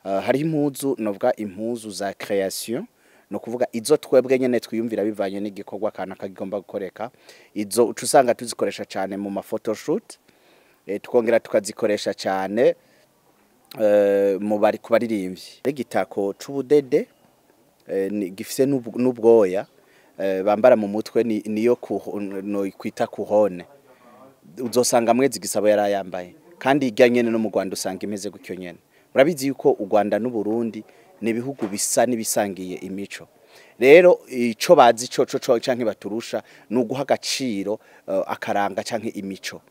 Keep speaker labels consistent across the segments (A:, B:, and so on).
A: Hari impuzu, novuga impuzu za création, no kuvuga izo twebwe nyene twiyumvira bivanye n'igikorwa kana kagomba gukoreka. Izo uca usanga tuzikoresha cyane mu ma photoshoot, tukongera tukazikoresha cyane mu bari kubaririmbyi. Igitako c'ubudede gifise n'ubwoya bambara mu mutwe, niyo no kwita couronne. Uzosanga Mwezi Gisabo yarayambaye, kandi irya nyene no mu Rwanda usanga imeze gutyo nyene. Murabizi yuko u Rwanda n'u Burundi ni ibihugu bisa n'ibisangiye imico. Rero ico bazi co canke baturusha ni uguha agaciro akaranga canke imico.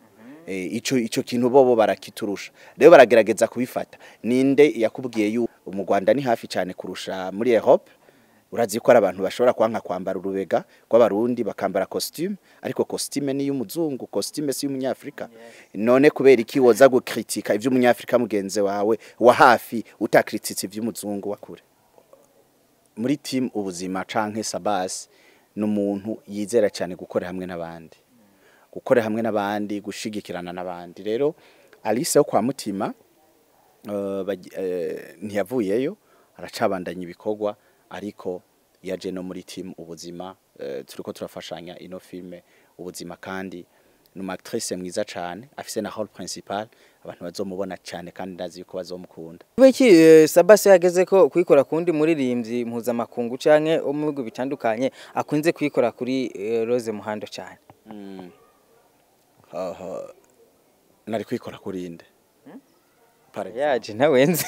A: Ico kintu bobo barakiturusha, rero baragerageza kubifata. Ninde yakubwiye yu mu Rwanda ni hafi cyane kurusha muri Europe? Urazi ko ari abantu bashobora kwanka kwambara urubega rw'abarundi bakambara costume, ariko costume ni y'umuzungu, costume si y'umunyafrika. None kubera iki woza gukritika ivy'umunyafrika mugenzi wawe wa hafi, utakrititse ivy'umuzungu wa kure? Muri team Ubuzima canke Sabas, ni umuntu yizera cyane gukora hamwe n'abandi, gukora hamwe n'abandi, gushigikirana n'abandi. Rero Alice wo kwa Mutima ntiyavuyeyo, aracabandanya ibikorwa, ariko yaje no muri team Ubuzima. Turiko turafashanya ino filme Ubuzima, kandi ni umu actrice mwiza cane, afise na rôle principal, abantu bazomubona cane kandi ndazi yuko bazomukunda.
B: Kubera Sabasi yageze ko kuyikora kundi muririmbyi mpuzamakungu canke wo mu bihugu bitandukanye, akunze kuyikora kuri Rose Muhando cane?
A: Aha, nari kwikora kuri inde? Par exemple.
B: Yaje ntawenze.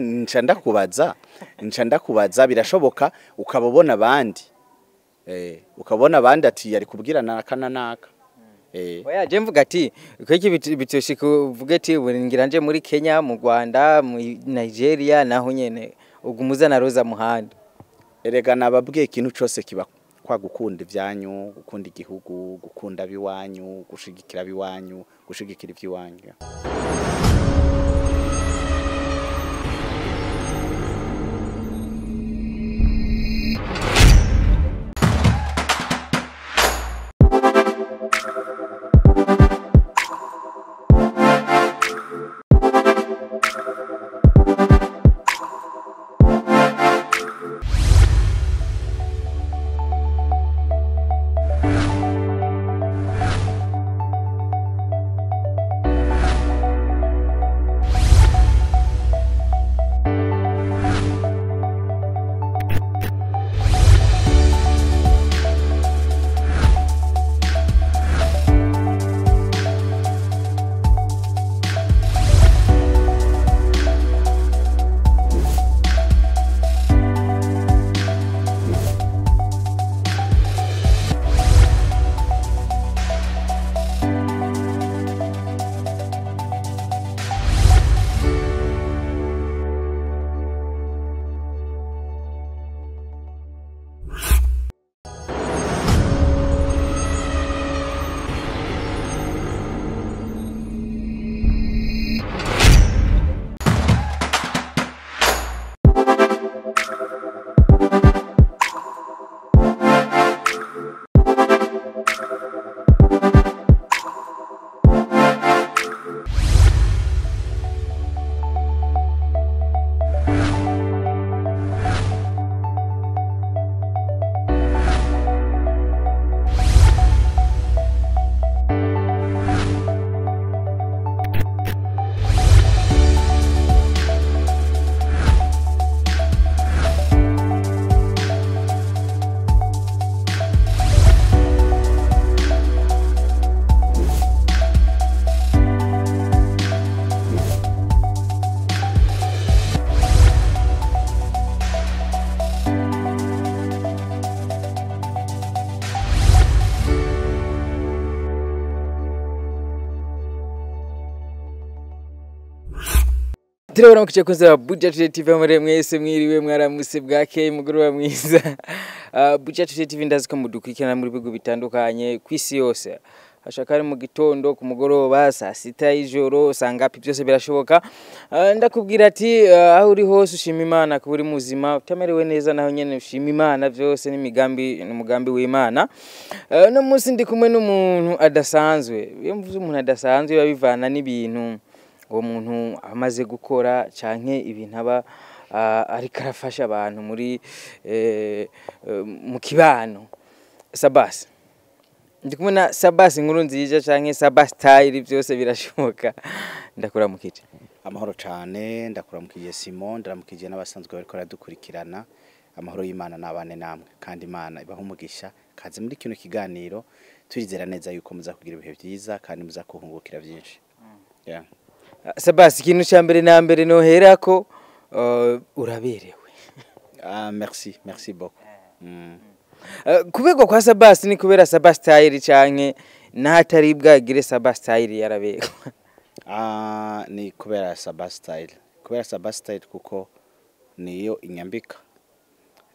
A: Nca ndakubaza, birashoboka ukaba ubona abandi, ukabona abandi ati yari kubwira naka na naka.
B: Oya, je mvuga ati kwiki bitoshika uvuge ati ubu ngira nje muri Kenya, mu Rwanda, mu Nigeria, naho nyene ugumuza na Rosa Muhando.
A: Erega nababwiye, ikintu cose kiba kwa gukunda ivyanyu, gukunda igihugu, gukunda abiwanyu, gushigikira abiwanyu, gushigikira ivy'iwanyu.
B: Turabona mu kice za Buja Today TV. Muri mwese mwiriwe, mwaramuse, bwakeye, mugoroba mwiza. Buja Today TV, ndazi ko mudukurikirana muri bihugu bitandukanye ku isi yose. Hashaka ari mu gitondo, ku mugoroba, saa sita y'ijoro, saa ngapi, byose birashoboka. Ndakubwira ati aho uri hose ushima Imana kuba uri muzima, utamerewe neza naho nyene ushima Imana, byose n'imigambi n'umugambi w'Imana. Uno munsi ndi kumwe n'umuntu adasanzwe. Iyo mvuze umuntu adasanzwe, biba bivana n'ibintu Uwo muntu amaze gukora canke ibintu aba ariko arafasha abantu muri mu kibano. Sabasi, ndi kumwe na Sabasi Inkuru Nziza canke Sabasi Style, byose birashoboka. Ndakuramukije.
A: Amahoro cane, ndakuramukije Simon, ndaramukije n'abasanzwe bariko baradukurikirana. Amahoro y'Imana n'abane namwe, kandi Imana ibaha umugisha. Kaze muri kino kiganiro, turizera neza yuko muza kugira ibihe vyiza kandi muza kuhungukira vyinshi, yeah.
B: Sabasi, ikintu ca mbere na mbere noherako, uraberewe.
A: Ah, merci, merci beaucoup.
B: Kuberwa kwa Sabasi ni kubera Sabasi Style canke n'ahatari bwagire Sabasi Style yaraberwa?
A: Ah, ni kubera Saba Style, kubera Saba Style kuko niyo inyambika.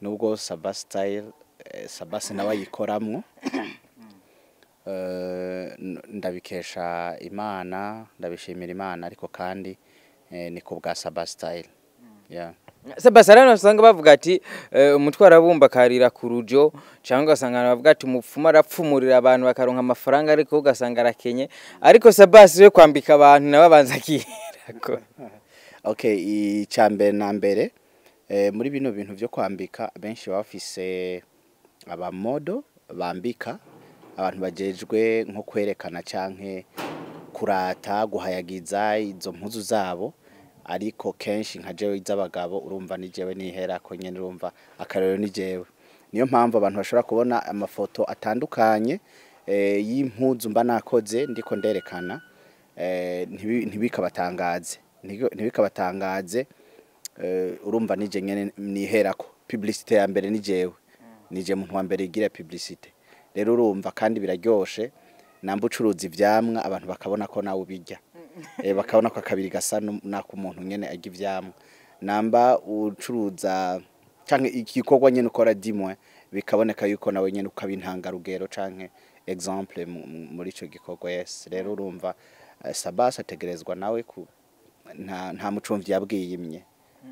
A: Nubwo Saba Style, Sabasi nawe ayikoramwo, ndabikesha Imana, ndabishimira Imana, ariko kandi ni ku bwa Saba Style, yeah.
B: Sabasi, hari abantu usanga bavuga ati umutwe arabumba akarira ku rujo, cyangwa ugasanga bavuga ati umupfumu arapfumurira abantu bakaronka amafaranga, ariko ugasanga arakenye. Ariko Sabasi we kwambika abantu nawe abanza akiherako.
A: Okay, icya mbere na mbere, muri bino bintu byo kwambika, benshi baba bafise aba model bambika, abantu bajejwe nko kwerekana canke kurata, guhayagiza izo mpuzu zabo. Ariko kenshi nka jewe iz'abagabo, urumva ni jewe niherako nyene, urumva akarorero ni jewe. Niyo mpamvu abantu bashobora kubona amafoto atandukanye y'impuzu mba nakoze ndiko nderekana, ntibikabatangaze. Ntibikabatangaze. Urumva nije nyene niherako publicité ya mbere, ni jewe, nije muntu wa mbere igira publicité. Rero urumva kandi biraryoshe namba ucuruza ivyamwa, abantu bakabona ko nawe ubirya, bakabona ko akabiri gasa n'ak'umuntu nyene arya ivyamwa. Namba ucuruza canke igikorwa nyene ukora dimwe, bikaboneka yuko nawe nyene ukaba intangarugero canke exemple muri ico gikorwa. Yes, rero urumva Sabas ategerezwa nawe ku nta mucumvyi yabwiyimye,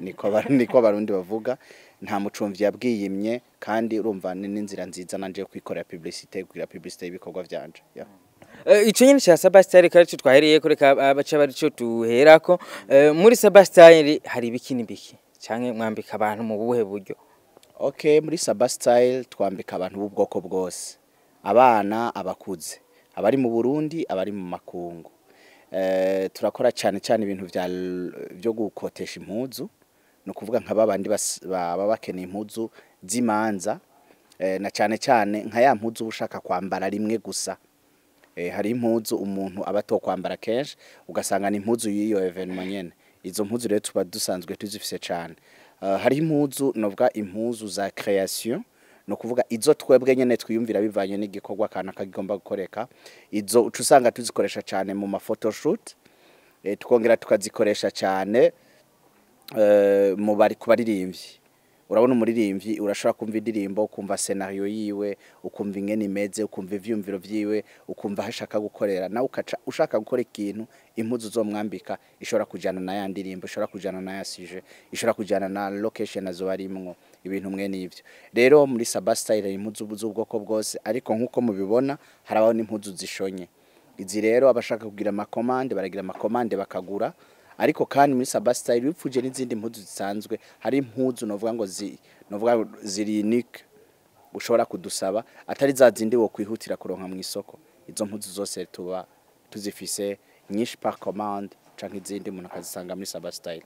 A: niko abarundi bavuga, nta mucumvyi yabwiyimye. Kandi urumva ni n'inzira nziza nanje yo kwikorera publicité, kugira publicité y'ibikorwa vyanje, yeah.
B: Ico nyene ca Saba Style kari ico twahereyeko, reka abaca bari ico duherako. Muri Saba Style hari ibiki n'ibiki, canke mwambika abantu mu buhe buryo?
A: Okay, muri Saba Style twambika abantu b'ubwoko bwose, abana, abakuze, abari mu Burundi, abari mu makungu. Turakora cyane cyane ibintu vya byo gukotesha impuzu, ni ukuvuga nka babandi baba bakeneye impuzu z'imanza, na cyane cyane nka ya mpuzu uba ushaka kwambara rimwe gusa. Hari impuzu umuntu aba atokwambara kenshi, ugasanga ni impuzu y'iyo événement nyene. Izo mpuzu rero tuba dusanzwe tuzifise cane. Hari impuzu novuga impuzu za création, no kuvuga izo twebwe nyene twiyumvira bivanye n'igikorwa kanaka kigomba gukoreka. Izo uca usanga tuzikoresha cane mu ma photoshoot, tukongera tukazikoresha cane mu bari ku baririmbyi. Urabona umuririmbyi, urashobora kumva indirimbo, ukumva scénario yiwe, ukumva ingene imeze, ukumva ivyumviro vyiwe, ukumva aho ashaka gukorera, nawe ukaca ushaka gukora ikintu, impuzu uzomwambika ishobora kujana na ya ndirimbo, ishobora kujana na ya sujet, ishobora kujana na location azoba arimwo, ibintu mwene ivyo. Rero muri Saba Style hari impuzu z'ubwoko bwose, ariko nkuko mubibona harabaho n'impuzu zishonye. Izi rero abashaka kugira ama commande baragira ama commande bakagura. Ariko kandi muri Saba Style wipfuje n'izindi mpuzu zisanzwe, hari impuzu novuga ngo novuga ngo ziri unique, ushobora kudusaba, atari za zindi wo kwihutira kuronka mu isoko. Izo mpuzu zose tuba tuzifise nyinshi par commande, canke izindi umuntu akazisanga muri Saba Style,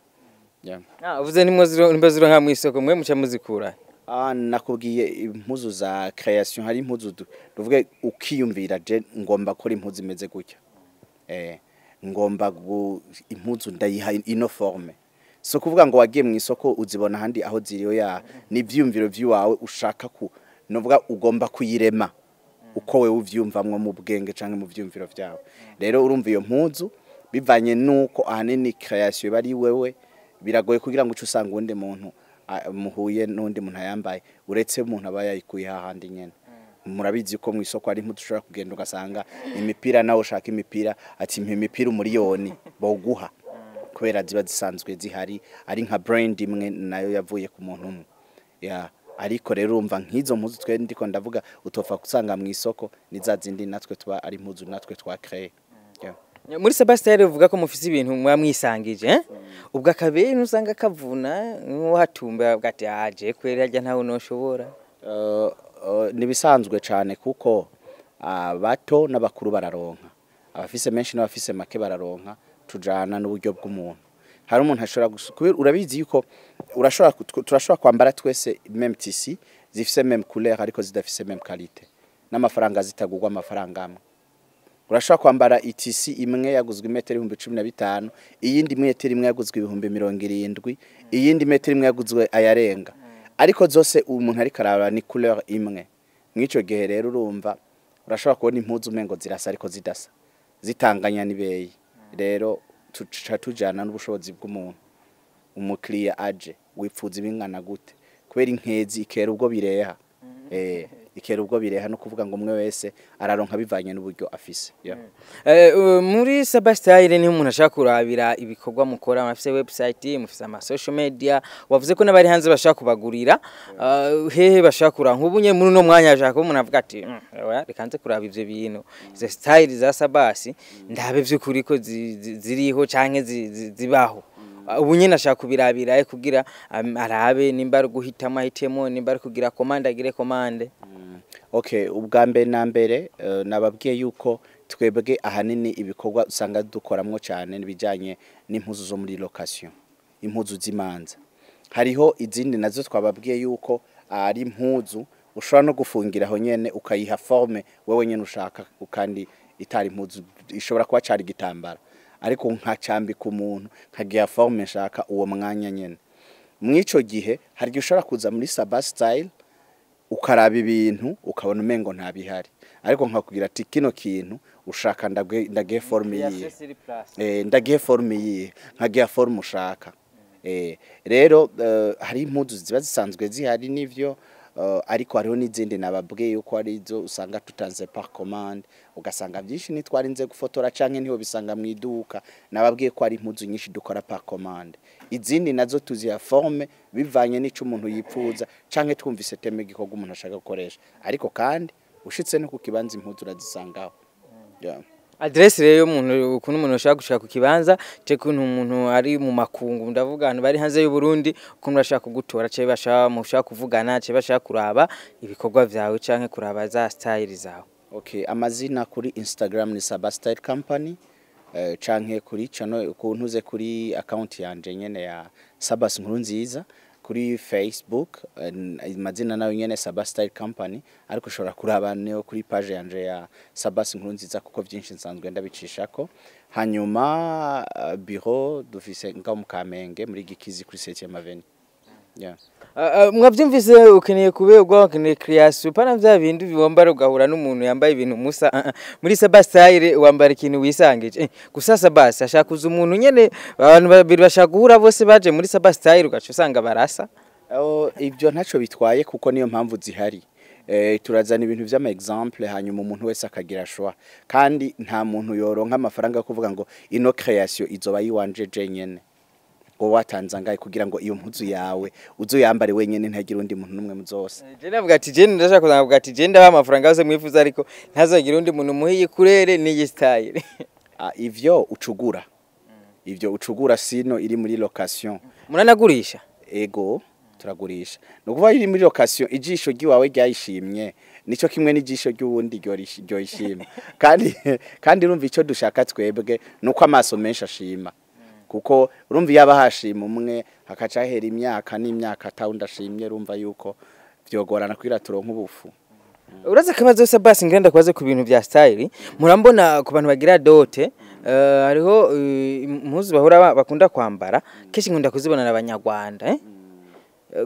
A: yeah.
B: Ah, uvuze nimba zironka mw'isoko, mwe muca muzikura?
A: Ah, nakubwiye impuzu za création. Hari impuzu tuvuge ukiyumvira, je ngomba gukora impuzu imeze gutya, ngomba impuzu ndayiha ino forme. So kuvuga ngo wagiye mu isoko uzibona ahandi aho ziriyo, ya ni ivyiyumviro vy'iwawe ushaka ku novuga ugomba kuyirema uko wewe uvyumvamwo mu bwenge canke mu vyumviro vyawe. Rero urumva iyo mpuzu bivanye nuko ahanini création iba ari wewe, biragoye kugira ngo uce usanga uwundi muntu muhuye n'undi muntu ayambaye, uretse umuntu aba yayikuye hahandi nyene. Murabizi ko mu isoko hari impuzu ushobora kugenda ugasanga imipira, nawe ushaka imipira, ati mpa imipira 1,000,000, bawuguha kubera ziba zisanzwe zihari, ari nka brand imwe nayo yavuye ku muntu umwe ya. Ariko rero urumva nk'izo mpuzu twe ndiko ndavuga utopfa gusanga mu isoko, ni za zindi natwe tuba ari impuzu natwe twa créé, yeah.
B: Muri Saba Style uvuga ko mufise ibintu muba mwisangije, eh? Ubwo akabeye nusanga kavuna nk'uhatumba bwati aje kwera harya ntawe noshobora.
A: Nibisanzwe cyane kuko abato n'abakuru bararonka, abafise menshi n'abafise make bararonka, tujana n'uburyo bw'umuntu. Hari umuntu ashobora kubera urabizi yuko urashobora turashobora kwambara twese même tissu zifise même couleur ariko zidafise même qualité, n'amafaranga zitagurwa amafaranga amwe. Urashobora kwambara itissu imwe yaguzwe imetero 15,000, iyindi metero imwe yaguzwe 70,000, iyindi metero imwe yaguzwe ayarenga, ariko zose umuntu ariko araba ni couleur imwe. Mw'ico gihe rero urumva urashobora kubona impuzu umengo zirasa ariko zidasa, zitanganya n'ibeyi. Rero tuca tujana n'ubushobozi bw'umuntu. Umukiriya aje wipfuza ibingana gute, kubera inkezi ikera ubwo bireha, ikera ubwo bireha, no kuvuga ngo umwe wese araronka bivanye n'uburyo afise, yeah.
B: Muri Saba Style niho umuntu ashaka kurabira ibikorwa mukora? Mufise website, mufise ama social media? Wavuze ko n'abari hanze bashaka kubagurira, hehe bashaka kuraba? Nk'ubu nye muri uno mwanya ashaka umuntu avuga ati: oya, reka nze kuraba ivyo bintu, izo style za Sabasi, ndabe vy'ukuri ko ziriho canke zibaho." Ubu nyene ashaka kubirabira kugira arabe nimba ari guhitamo ahitemo, nimba ari kugira commande agire commande.
A: Okay, ubwa mbere na mbere nababwiye yuko twebwe ahanini ibikorwa usanga dukoramwo cyane n'ibijyanye n'impuzu zo muri location, impuzu z'imanza. Hariho izindi nazo twababwiye yuko ari impuzu ushobora no gufungira aho nyene ukayiha forme wewe nyene ushaka, kandi itari impuzu, ishobora kuba cari igitambara, ariko nkacambika umuntu nkagiha forme nshaka uwo mwanya nyene. Mw'ico gihe hari igihe ushobora kuza muri Saba Style ukaraba ibintu ukabona umengo ntabihari, ariko nkakubwira ati kino kintu ushaka ndagihe forme yihe, ndagihe forme yihe, nkagiha forme ushaka. Rero hari impuzu ziba zisanzwe zihari nivyo, ariko hariho n'izindi nababwiye yuko ari izo usanga tutanze par commande, ugasanga byinshi ntitwarinze gufotora canke ntiho bisanga mu iduka. Nababwiye ko ari impuzu nyinshi dukora par commande, izindi nazo tuziha forme bivanye n'ico umuntu yipfuza canke twumvise thème igikorwa umuntu ashaka gukoresha. Ariko kandi ushitse no ku kibanza impuzu urazisangaho, yeah.
B: Adresse rero y'umuntu, ukuntu umuntu ashaka gushaka ku kibanza ce, kuntu umuntu ari mu makungu, ndavuga abantu bari hanze y'u Burundi, ukuntu bashaka kugutora ce, bashaka mushaka kuvugana ce, bashaka kuraba ibikorwa vyawe canke kuraba za style zawe?
A: Okay, amazina kuri Instagram ni Saba Style Company, canke kuri channel kuntuze kuri account yanje nyene ya Sabas Nkuru Nziza kuri Facebook, amazina nayo nyene Saba Style Company, ariko ushobora kuraba niyo kuri page yanje ya Sabas Nkuru Nziza kuko byinshi nsanzwe ndabicishako. Hanyuma bureau dufise ngaho mu Kamenge muri Gikizi kuri 7e Avenue, yeah.
B: Mwavyumvise, ukeneye kuberwa, ukeneye création, pana vya bindi wambara ugahura n'umuntu yambaye ibintu musa. Muri Saba Style wambara ikintu wisangije. Gusa Sabas ashaka kuza umuntu nyene, abantu babiri bashaka guhura bose baje muri Saba Style ugaca usanga barasa.
A: Oh, ibyo ntaco bitwaye kuko niyo mpamvu zihari. Turazana ibintu vy'ama exemple hanyuma umuntu wese akagira choix, kandi nta muntu yoronka amafaranga yo kuvuga ngo ino création izoba yiwanje je nyene, ngo watanze angahe kugira ngo iyo mpuzu yawe uzoyambare wenyene ntagire undi muntu n'umwe muzose.
B: Je navuga ati je ndashaka kuvuga ati je ndabaha amafaranga yose mwifuza, ariko ntazagira undi muntu muhiye kurere n'iyi style.
A: Ah, ivyo ucugura, ivyo ucugura sino iri muri location.
B: Muranagurisha?
A: Ego, turagurisha. Ni ukuvuga iri muri location, ijisho ry'iwawe ryayishimye nico kimwe n'ijisho ry'uwundi ryoyishima, kandi urumva icyo dushaka twebwe nuko amaso menshi ashima, kuko urumva iyo aba hashima umwe hakaca hahera imyaka n'imyaka atawundi ashimye, urumva yuko vyogorana kugira turonke ubufu.
B: Uraza akabazo se basi ngenda kubaze ku bintu vya style. Murambona ku bantu bagira dot, hariho impuzu bahora bakunda kwambara kenshi, nkunda kuzibona n'abanyarwanda, eh?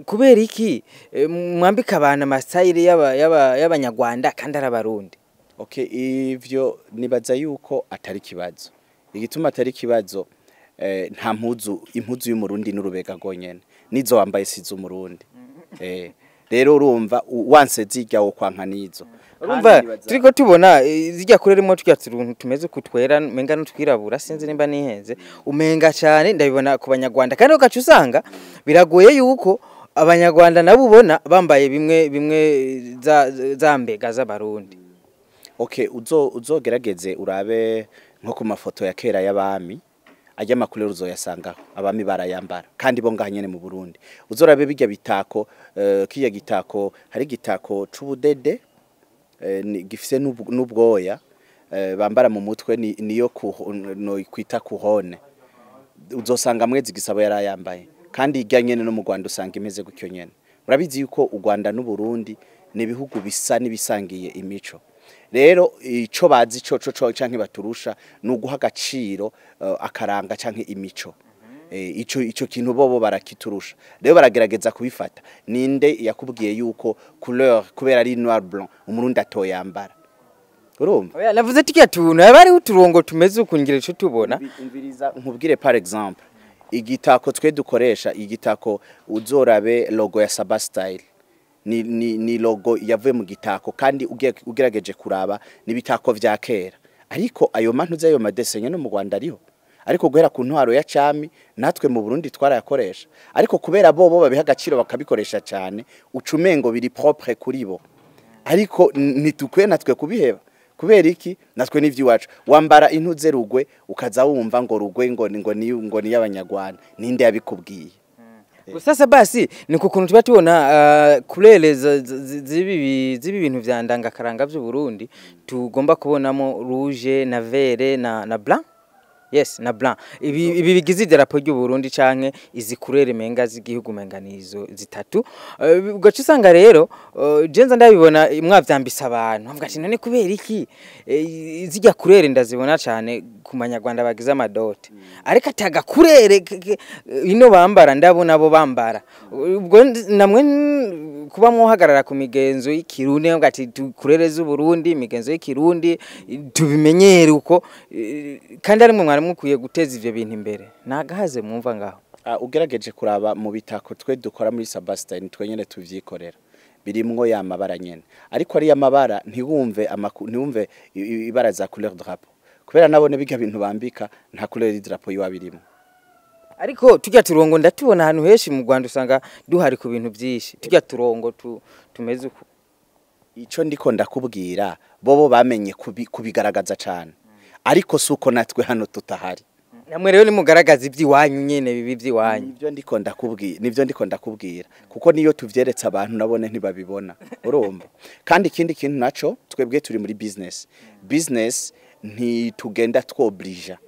B: Kubera iki mwambika abantu ama style y'abanyarwanda kandi ari abarundi?
A: Okay, ivyo nibaza yuko atari kibazo. Igituma atari kibazo, nta mpuzu, impuzu y'umurundi n'urubega rwonyene, nizo wambaye sizo umurundi. Rero urumva wanse zirya wo kwanka nizo.
B: Urumva
A: Kandi nibaza-
B: turiko tubona zirya kureremo turya tuntu tumeze kutwera umenga n'utwirabura, sinzi nimba nihenze, umenga cyane ndabibona ku banyarwanda, kandi ugaca usanga biragoye yuko abanyarwanda nabo ubona bambaye bimwe bimwe za mbega z'abarundi.
A: Okay, uzogerageze urabe. Nko ku mafoto ya kera y'abami, ajya ama couleur uzoyasangaho, abami barayambara, kandi bo ngaha nyene mu Burundi. Uzorabe bijya bitako, kiya gitako, hari igitako c'ubudede, gifise n'ubwoya, bambara mu mutwe, niyo no kwita couronne. Uzosanga Mwezi Gisabo yarayambaye, kandi ijya nyene no mu Rwanda usanga imeze gutyo nyene. Murabizi yuko u Rwanda n'u Burundi ni ibihugu bisa n'ibisangiye imico. Rero ico bazi co canke baturusha ni uguha agaciro akaranga canke imico. Ico kintu bobo barakiturusha, rero baragerageza kubifata. Ninde yakubwiye yuko couleur, kubera ari noir blanc, Umurundi atoyambara? Urumva?
B: Oya, navuze tukiya tuntu haba hariho uturongo tumeze uku, ngira ico tubona.
A: Umviriza nkubwire. Par exemple, igitako twe dukoresha, igitako, uzorabe logo ya Saba Style, ni logo yavuye mu gitako, kandi ugerageje kuraba n'ibitako vya kera. Ariko ayo mantu ayo ma dessins no mu Rwanda ariho, ariko guhera ku ntwaro ya cami natwe mu Burundi twarayakoresha. Ariko kubera bobo babiha agaciro bakabikoresha cyane, ucumengo biri propre kuri bo, ariko ntitukwiye natwe kubiheba. Kubera iki? Natwe n'ivy'iwacu. Wambara intuze rugwe, ukaza wumva ngo rugwe ngo ni y'Abanyarwanda. Ninde yabikubwiye?
B: Sasa basi ni ku kuntu tuba tubona couleur z'ibi bintu vya ndangakaranga vy'u Burundi, tugomba kubonamo rouge na vert na blanc, yes, na blanc. Ibi bigize idarapo ry'u Burundi, canke izi couleur menga z'igihugu, menga nizo zitatu. Ugaca usanga rero, je nza ndabibona mwavyambise abantu, mvuga ati: "None kubera iki zirya couleur ndazibona cane ku Banyarwanda bagize ama dot, ariko ataga couleur ino bambara ndabona bo bambara?" Ubwo namwe kuba mwohagarara ku migenzo y'ikirundi, mvuga ati couleur z'u Burundi, imigenzo y'ikirundi tubimenyere uko, kandi ari mwe mwari mukwiye guteza ivyo bintu imbere, nagahaze mwumva ngaho.
A: Ugerageje kuraba mu bitako twe dukora muri Sabastine, twe nyene tuvyikorera, birimwo ya mabara nyene. Ariko ari mabara, ntiwumve ibara za couleur drapeau, kubera nabone biga bintu bambika nta couleur y'drapeau yiwa birimo.
B: Ariko tujya turongo ndatubona ahantu henshi mu Rwanda, usanga duhari ku bintu byinshi, tujya turongo tumeze uko.
A: Ico ndiko ndakubwira, bobo bamenye kubigaragaza cane, ariko suko natwe hano tutahari.
B: Namwe rero nimugaragaza iby'iwanyu nyene, bibi iby'iwanyu.
A: Nivyo ndiko ndakubwira, kuko niyo tuvyeretse abantu nabone ntibabibona, urumva? Kandi ikindi kintu naco, twebwe turi muri business. Business ntitugenda twoblija,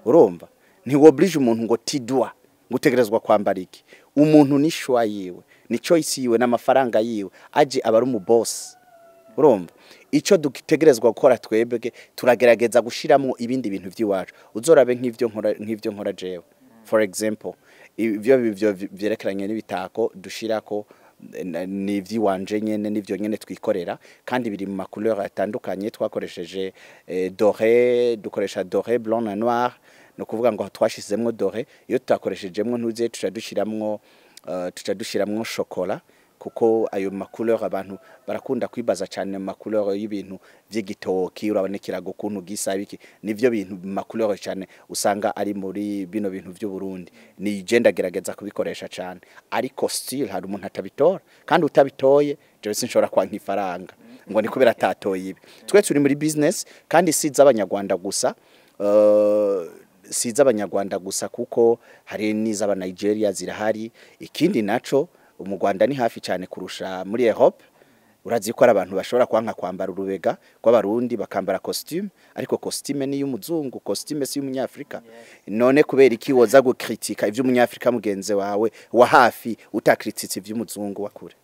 A: urumva? Ntiwoblije umuntu ngo tidwa ngo utegerezwa kwambara iki. Umuntu ni choix yiwe, ni choice yiwe, n'amafaranga yiwe, aje aba ari umu boss, urumva? Ico dutegerezwa gukora twebwe, turagerageza gushiramwo ibindi bintu vy'iwacu. Uzorabe nk'ivyo nkora jewe, for example, ivyo vyerekeranye n'ibitako dushirako, ni ivy'iwanje nyene, n'ivyo nyene twikorera, kandi biri mu ma couleur atandukanye. Twakoresheje doré, dukoresha doré, blanc na noir. No kuvuga ngo twashizemwo doré, iyo tutakoreshejemwo ntuze, tuca dushiramwo chocolat, kuko ayo ma couleur abantu barakunda kwibaza cyane mu ma couleur y'ibintu vy'igitoki. Urabona ikirago ukuntu gisa, biki, nivyo bintu mu ma couleur cyane usanga ari muri bino bintu vy'u Burundi. Ni je ndagerageza kubikoresha cyane, ariko still hari umuntu atabitora, kandi utabitoye jewe sinshobora kwanka ifaranga ngo ni kubera atatoye ibi. Twe turi muri business, kandi si iz'Abanyarwanda gusa, si iz'Abanyarwanda gusa, kuko hari n'iz'aba Nigeria zirahari. Ikindi naco, mu Rwanda ni hafi cyane kurusha muri Europe. Urazi ko ari abantu bashobora kwanka kwambara urubega rw'Abarundi, bakambara costume, ariko costume ni y'umuzungu, costume si y'Umunyafrika. None kubera iki woza gukritika ivy'Umunyafrika mugenzi wawe wa hafi, utakrititse ivy'umuzungu wa kure?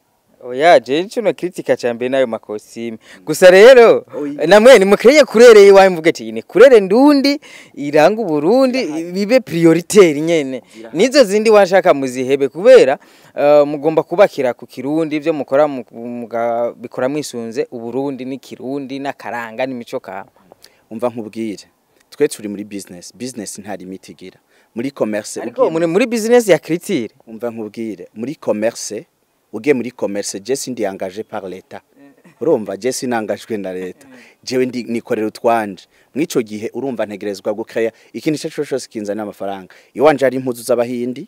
B: Oya, je ico no kritika cyambere nayo ma costume gusa. Rero namwe nimukeye couleur iwanyu, mvuge ati ni couleur ndundi iranga Uburundi, bibe prioritaire nyene, nizo zindi washaka muzihebe, kubera mugomba kubakira ku Kirundi. Ibyo mukora bikora mwisunze Uburundi n'ikirundi n'akaranga n'imico kama.
A: Umva nkubwire, twe turi muri business. Business nta limite igira muri commerce.
B: Ariko muri business ya culture.
A: Umva nkubwire, muri commerce, ugiye muri commerce, je sindi engagé par l'État, urumva? Je sinangajwe na leta, jewe ndi nikorera utwanje. Mw'ico gihe, urumva, ntegerezwa gukreya ikintu ico cyo cyose kinzanira amafaranga. Iwanje hari impuzu z'Abahindi,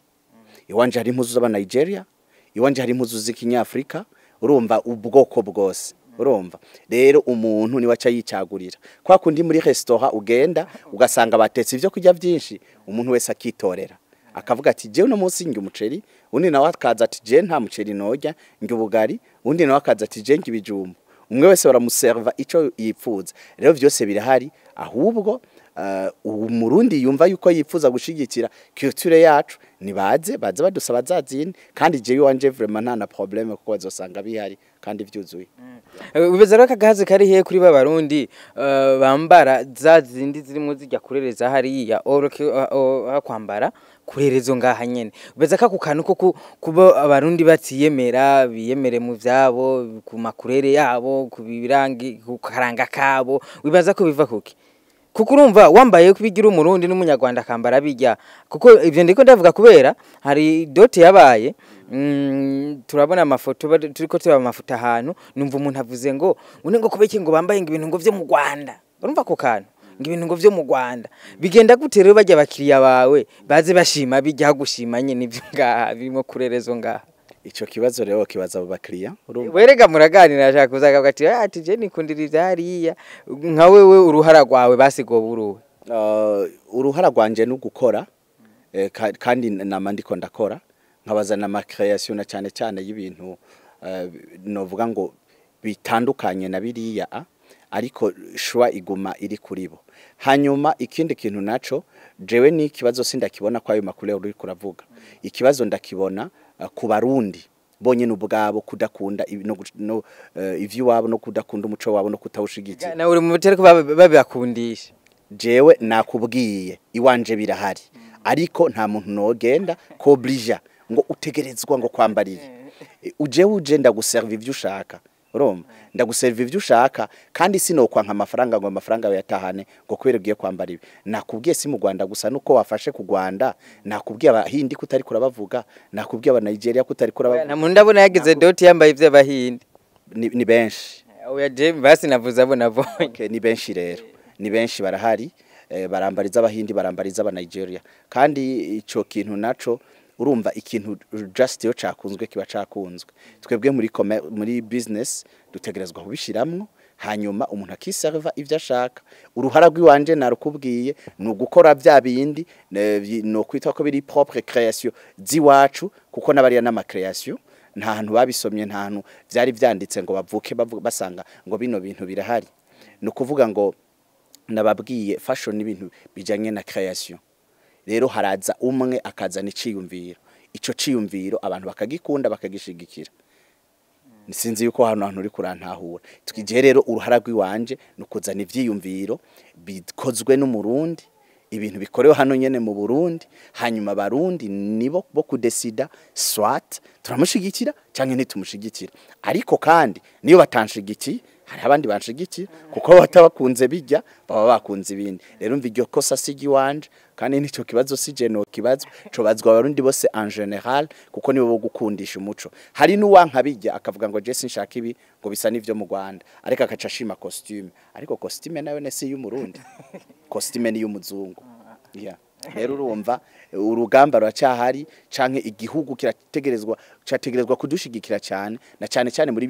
A: iwanje hari impuzu z'aba Nigeria, iwanje hari impuzu z'ikinyafrika, urumva, ubwoko bwose. Urumva rero, umuntu niwe aca yicagurira. Kwa kundi muri restaurant ugenda ugasanga batetse ivyo kurya byinshi, umuntu wese akitorera, akavuga ati: "Jewe uno munsi ndya umuceri." Undi nawe akaza ati: "Je nta muceri norya, ndya ubugari." Undi nawe akaza ati: "Je ndya ibijumbu." Umwe wese baramuserva ico yipfuza. Rero vyose birahari, ahubwo Umurundi yumva yuko yipfuza gushigikira culture yacu, nibaze baze badusaba za zindi. Kandi jewe iwanje vraiment nta na problème, kuko bazosanga bihari kandi vyuzuye.
B: Wibaza rero akagahazi kari he kuri ba Barundi bambara za zindi zirimo zijya kurereza hariya kwambara kurerezo ngaha nyene? Wibaza ko ako kantu ko kuba Abarundi batiyemera, biyemere mu vyabo, ku makurere yabo, ku birangi, ku karanga kabo, wibaza ko biva kuki? Kuko urumva wambaye kubigira Umurundi n'Umunyarwanda akambara bijya. Kuko ivyo ndiko ndavuga kubera hari dot yabaye, turabona amafoto, turiko turaba amafoto ahantu, numva umuntu avuze ngo une ngo kubeki ngo bambaye ngo ibintu ngo vyo mu Rwanda. Urumva ako kantu ngo ibintu ngo vyo mu Rwanda bigenda gute? Rero bajya abakiriya bawe baze bashima bijya gushima nyene ivyo ngaha birimo kurerezo ngaha.
A: Ico kibazo rero kibaza abo bakiriya, urumva.
B: Werega muraganira, ashaka kuza akavuga ati je nikundira ivyariya. Nka wewe, uruhara rwawe basigoba uruwe?
A: Uruhara rwanje ni ugukora, kandi nama ndiko ndakora, nkabazana ama création na cyane cyane y'ibintu novuga ngo bitandukanye na biriya, ariko choix iguma iri kuri bo. Hanyuma ikindi kintu naco, jewe ni ikibazo sindakibona kwa ayo makuru uri kuravuga. Ikibazo ndakibona ku Barundi bonyene ubwabo, kudakunda no ivy'iwabo, no kudakunda umuco wabo, no kutawushigikira.
B: Nawe uri mu batari ko babibakundisha?
A: Jewe nakubwiye, iwanje birahari, ariko nta muntu nogenda koblija ngo utegerezwa ngo kwambarire. Uje ndaguserva ivyo ushaka, urumva, ndaguserva ivyo ushaka, kandi sinokwanka amafaranga ngo amafaranga yatahane ngo kubera ugiye kwambara ibi. Nakubwiye, si mu Rwanda gusa, nuko wafashe ku Rwanda. Nakubwiye Abahindi ko utari kurabavuga, nakubwiye aba Nigeria ko utari kurabavuga.
B: Nta muntu ndabona yagize dot yambaye ivy'Abahindi.
A: Ni benshi.
B: Oya, je basi navuze abo nabonye.
A: Okay, ni benshi rero, ni benshi barahari, barambariza Abahindi, barambariza aba Nigeria. Kandi ico kintu naco, urumva, ikintu just iyo cakunzwe kiba cakunzwe. Twebwe muri business dutegerezwa kubishiramwo, hanyuma umuntu akiserva ivyo ashaka. Uruhara rw'iwanje narukubwiye, ni ugukora vya bindi no kwita ko biri propre création ziwacu, kuko n'abariya n'ama création, nta hantu babisomye, nta hantu vyari vyanditse ngo bavuke basanga ngo bino bintu birahari. Ni ukuvuga ngo nababwiye, fashion n'ibintu bijanye na création. Rero haraza umwe akazana iciyumviro, ico ciyumviro abantu bakagikunda, bakagishigikira. Sinzi yuko hano hantu uri kurantahura. Twije rero, uruhara rw'iwanje ni ukuzana ivyiyumviro bikozwe n'Umurundi, ibintu bikorewe hano nyene mu Burundi. Hanyuma Abarundi nibo bo kudesida, soit turamushigikira canke ntitumushigikira. Ariko kandi niyo batanshigikiye, hari abandi banshigikira, kuko batabakunze bijya baba bakunze ibindi. Rero mva, iryo kosa si iry'iwanje, kandi nico kibazo si je no kibazo cobazwa Abarundi bose en général, kuko nibo bo gukundisha umuco. Hari n'uwanka bijya akavuga ngo: "Je sinshaka ibi ngo bisa n'ivyo mu Rwanda," ariko akaca ashima costume. Ariko costume nayo ne si y'Umurundi, costume ni y'umuzungu. Yeah. Rero urumva, urugamba ruracyahari, canke igihugu kirategerezwa, cyategerezwa kudushigikira cyane na cyane cyane muri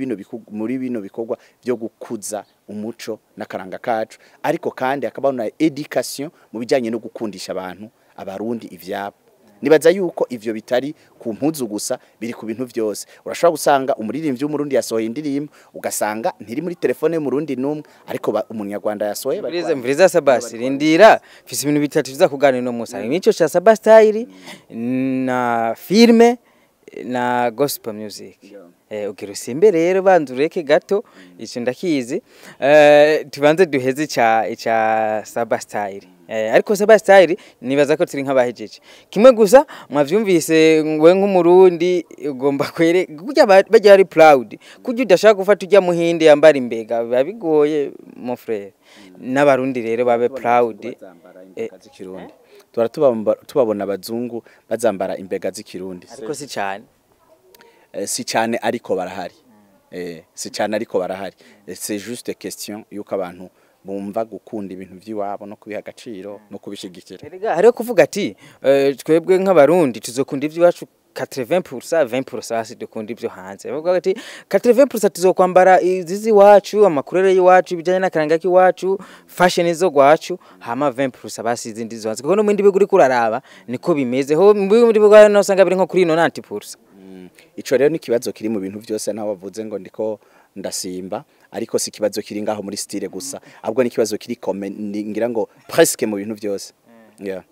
A: bino bikorwa byo gukuza umuco n'akaranga kacu. Ariko kandi hakabaho na éducation mu bijyanye no gukundisha abantu, Abarundi, ivyabo. Nibaza yuko ivyo bitari ku mpuzu gusa, biri ku bintu vyose. Urashobora gusanga umuririmbyi w'Umurundi yasohoye indirimbo, ugasanga ntiri muri telefone y'Umurundi n'umwe, ariko Umunyarwanda yasohoye bari
B: Mviriza, mviriza Sabasi, rindira, mfise ibintu bitatu tuza kuganira no munsi. Hari nico cha Saba Style na filme na gospel music. Ugira usimbe rero, banza ureke gato, ico ndakizi. Tubanze duheze ica Saba Style. Ariko Saba Style nibaza ko turi nk'abahejeje. Kimwe gusa mwavyumvise, we nk'Umurundi ugomba kwere kurya bajya ari proud. Kurya udashaka gufata ujya Muhinde yambara imbega, biba bigoye mon frère. N'Abarundi rero babe proud.
A: Bazambara imbega z'ikirundi. Tuhora tubabona abazungu bazambara imbega z'ikirundi.
B: Ariko si cyane.
A: Si cyane, ariko barahari. Si cyane, ariko barahari. C'est juste question yuko abantu bumva gukunda ibintu vy'iwabo no kubiha agaciro no kubishigikira.
B: Erega hariho kuvuga ati twebwe nk'Abarundi tuzokunda ivy'iwacu. 80%, 20% hasi dukunda ibyo hanze. Bavuga ati 80% tuzokwambara izizi iwacu, amakurere y'iwacu, ibijyanye n'akaranga k'iwacu, fashion zo gwacu, hama 20% basi izindi zo hanze, kuko no mu bindi bihugu uriko uraraba niko bimeze. Ho mu bindi bihugu no usanga biri nko kuri 90%.
A: Ico rero ni ikibazo kiri mu bintu vyose, naho bavuze ngo ndiko ndasimba, ariko si ikibazo kiri ngaho muri style gusa, ahubwo ni ikibazo kiri comme ngira ngo presque mu bintu vyose, yeah.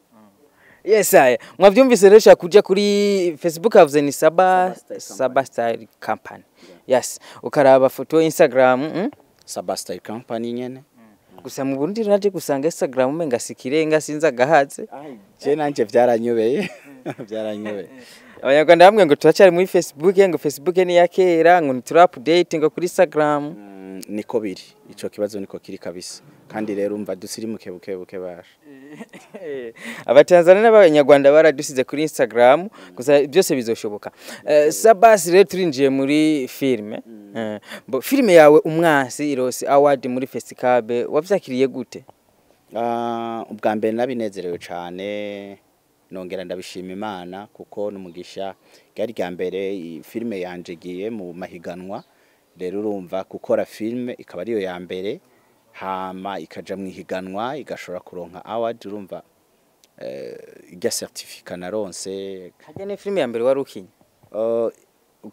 B: Yes, aya mwavyumvise rero, ushaka kuja kuri Facebook havuze ni Saba
A: Saba Style.
B: Saba Style Company, yes, ukaraba foto, Instagram,
A: Saba Style Company nyene.
B: Gusa mu Burundi naje gusanga Instagram umenga sikirenga, sinzi agahatse.
A: Je nanje vyaranyobeye, vyaranyobeye.
B: Abanyarwanda bamwe ngo turacyari muri Facebook, ngo Facebook ni iya kera, ngo ntituri update ngo kuri Instagram.
A: Niko biri, ico kibazo niko kiri kabisa, kandi rero umva dusirimuke buke buke basha.
B: Abatanzania n'Abanyarwanda baradusize kuri Instagram, gusa byose bizoshoboka. Sabasi rero turinjiye muri filme. Bo filme yawe Umwansi ironse award muri Festicabe, wavyakiriye gute?
A: Ah, ubwa mbere nabinezerewe cane, nongera ndabishima Imana kuko n'umugisha ryari rya mbere filime yanje igiye mu mahiganwa. Rero urumva gukora filime ikaba ariyo ya mbere, hama ikaja mu ihiganwa, igashobora kuronka award, urumva irya certificat naronse.
B: Harya ni filme ya mbere wari ukinye?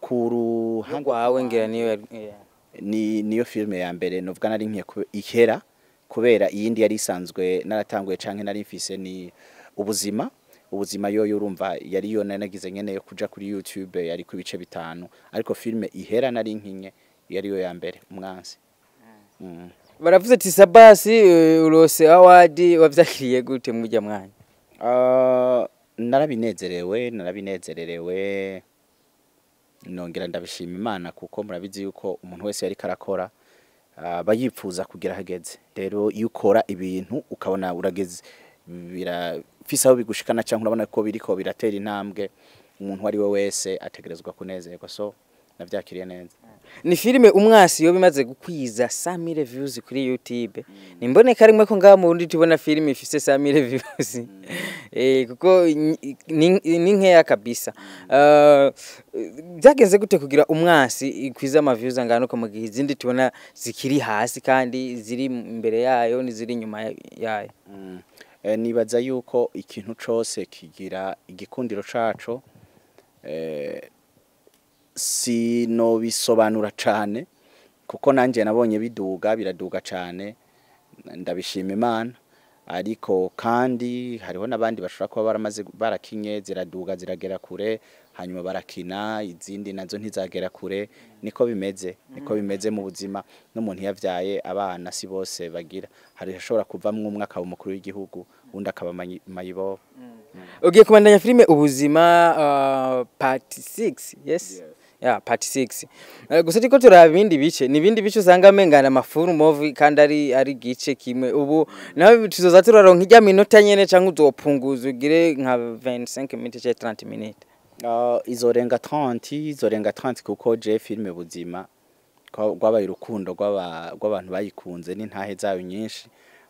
A: Ku ruhande
B: rwawe ngira niyo yeah.
A: Ni niyo filime ya mbere novuga nari nkwiye ihera, kubera iyindi yari isanzwe naratanguye canke nari mfise ni Ubuzima. Ubuzima yoyo urumva yari yo nari nagize nyene yo kuja kuri YouTube, yari ku bice bitanu, ariko filime ihera nari nkinye yari yo ya mbere, Umwansi.
B: Baravuze ati Sabasi uronse award, wavyakiriye gute mujya mwanya?
A: Narabinezerewe, narabinezererewe, nongera ndabishima Imana, kuko murabizi yuko umuntu wese yariko arakora aba yipfuza kugira hageze. Rero iyo ukora ibintu ukabona urageze, birafise aho bigushikana, canke urabona ko biriko biratera intambwe, umuntu uwo ari we wese ategerezwa kunezerwa. So navyakiriye neza.
B: Ni filime Umwasi yo bimaze gukwiza 100,000 views kuri YouTube. Ni mboneka rimwe ko ngaha mu Burundi tubona filime ifise 100,000 views, kuko ni nkeya kabisa. Byagenze gute kugira Umwasi ikwiza ama views angana uko, mu gihe izindi tubona zikiri hasi kandi ziri imbere yayo n'iziri inyuma yayo?
A: Nibaza yuko ikintu cose kigira igikundiro caco. Sinobisobanura cane kuko nanje nabonye biduga, biraduga cane, ndabishima Imana, ariko kandi hariho n'abandi bashobora kuba baramaze barakinye, ziraduga ziragera kure, hanyuma barakina izindi nazo ntizagera kure. Niko bimeze, niko bimeze mu buzima. N'umuntu yavyaye abana si bose bagira, hari hashobora kuvamwo umwe akaba umukuru w'igihugu, undi akaba mayibobo.
B: Ugiye kubandanya filime Ubuzima, part 6, yes, yeah, part 6. Gusa ariko turaba ibindi bice, ni ibindi bice usanga amengana ama full movie kandi ari gice kimwe. Ubu nawe tuzoza turaronka ijya minota nyene, canke uzopunguza ugire nka 25 minutes canke 30 minutes?
A: Izorenga 30, izorenga 30, kuko je filime Buzima rwabaye urukundo rw'abantu bayikunze n'intahe zayo nyinshi.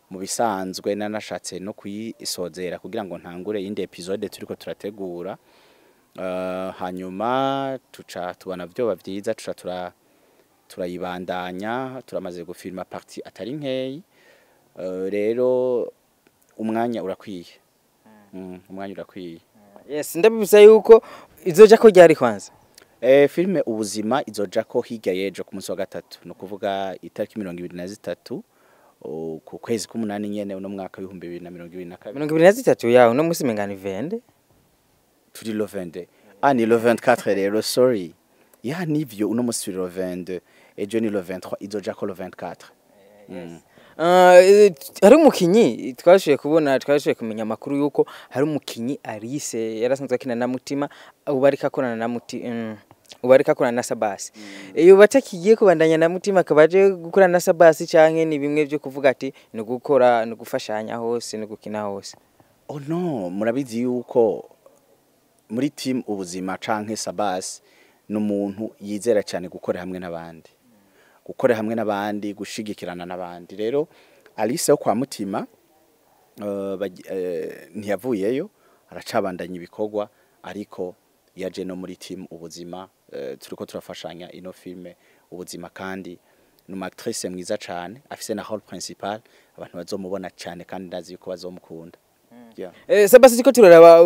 A: Mu bisanzwe nanashatse no kuyisozera kugira ngo ntangure iyindi episode turiko turategura. Hanyuma tuca tubona vyoba vyiza, tuca turayibandanya. Turamaze gufilma partie atari nkeyi. Rero umwanya urakwiye, umwanya urakwiye.
B: Yes, ndabibutsa yuko izoja ko ryari kwanza?
A: Filime Ubuzima izoja ko hirya y'ejo ku munsi wa gatatu, ni ukuvuga itariki 23 ku kwezi k'umunani nyene, uno mwaka w'2022.
B: 23 yawe, no musi mengana ivende.
A: Turi le 22, ah, ni le 24 rero, sorry, ya nivyo, uno musi turi le 22, ejo ni le 23, izoja ko le 24.
B: Hari umukinyi twashoboye kubona, twashoboye kumenya amakuru yuko hari umukinyi Alice yarasanzwe akina na Mutima, ubu ariko akorana na Muti, ubu ariko akorana na Sabasi. Iyo batakigiye kubandanya na Mutima akaba aje gukorana na Sabasi, canke ni bimwe byo kuvuga ati ni gukora, ni gufashanya hose, ni gukina hose?
A: Oh no, murabizi yuko muri team Ubuzima canke Sabas ni umuntu yizera cyane gukora hamwe n'abandi, gukora hamwe n'abandi, gushigikirana n'abandi. Rero Alice wo kwa Mutima ntiyavuyeyo, aracabandanya ibikorwa, ariko Yaje no muri team Ubuzima, turiko turafashanya ino filme Ubuzima, kandi ni umu actrice mwiza cane, afise na rôle principal, abantu bazomubona cane kandi ndazi yuko bazomukunda. Yeah.
B: Sabasi, ko turaraba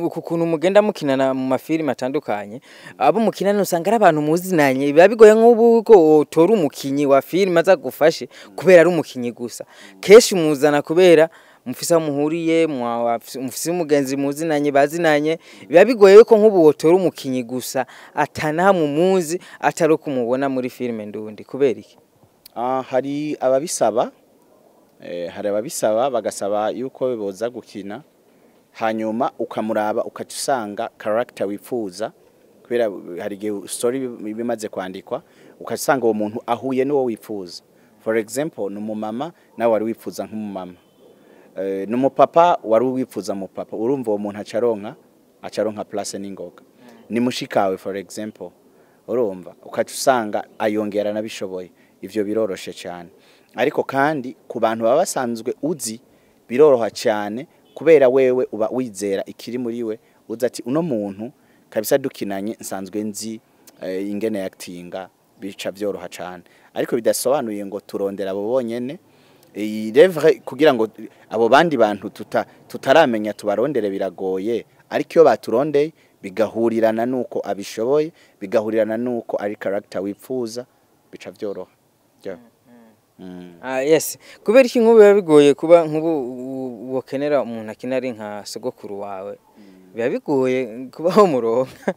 B: ku kuntu mugenda mukinana mu mafilime atandukanye, abo mukinana usanga ari abantu muzinanye. Biba bigoye nk'ubu ko utora umukinyi wa filime aza gufashe kubera ari umukinyi gusa. Kenshi muzana kubera mufise aho muhuriye, mufise umugenzi muzinanye, bazinanye. Biba bigoye ko nk'ubu wotora umukinyi gusa atanahamwe umuzi, atari uko umubona muri filime ndundi. Kubera iki?
A: Ah, hari ababisaba, hari ababisaba bagasaba yuko boza gukina, hanyuma ukamuraba ukaca usanga character wifuza, kubera hari igihe story bimaze kwandikwa, ugasanga uwo muntu ahuye n'uwo wifuza. For example, ni umumama, nawe wari wifuza nk'umumama, ni umupapa, wari wifuza mu papa. Urumva uwo muntu acaronka place n'ingoga. Ni mushikawe, for example, urumva ukaca usanga ayongera nabishoboye. Ivyo biroroshe cyane, ariko kandi ku bantu baba basanzwe uzi biroroha cyane, kubera wewe uba wizera ikiri muri we, uzi ati uno muntu kabisa dukinanye nsanzwe nzi ingene actinga, bica byoroha cyane. Ariko bidasobanuye ngo turondera abo bonyene. Irevre kugira ngo abo bandi bantu tutaramenya tubarondere biragoye, ariko iyo baturondeye bigahurirana nuko abishoboye, bigahurirana nuko ari character wifuza, bica byoroha. Yeah.
B: Ah, yes. Kubera iki nk'ubu biba bigoye kuba nk'ubu wokenera umuntu akina ari nka sogokuru wawe, biba bigoye kubaho muronka?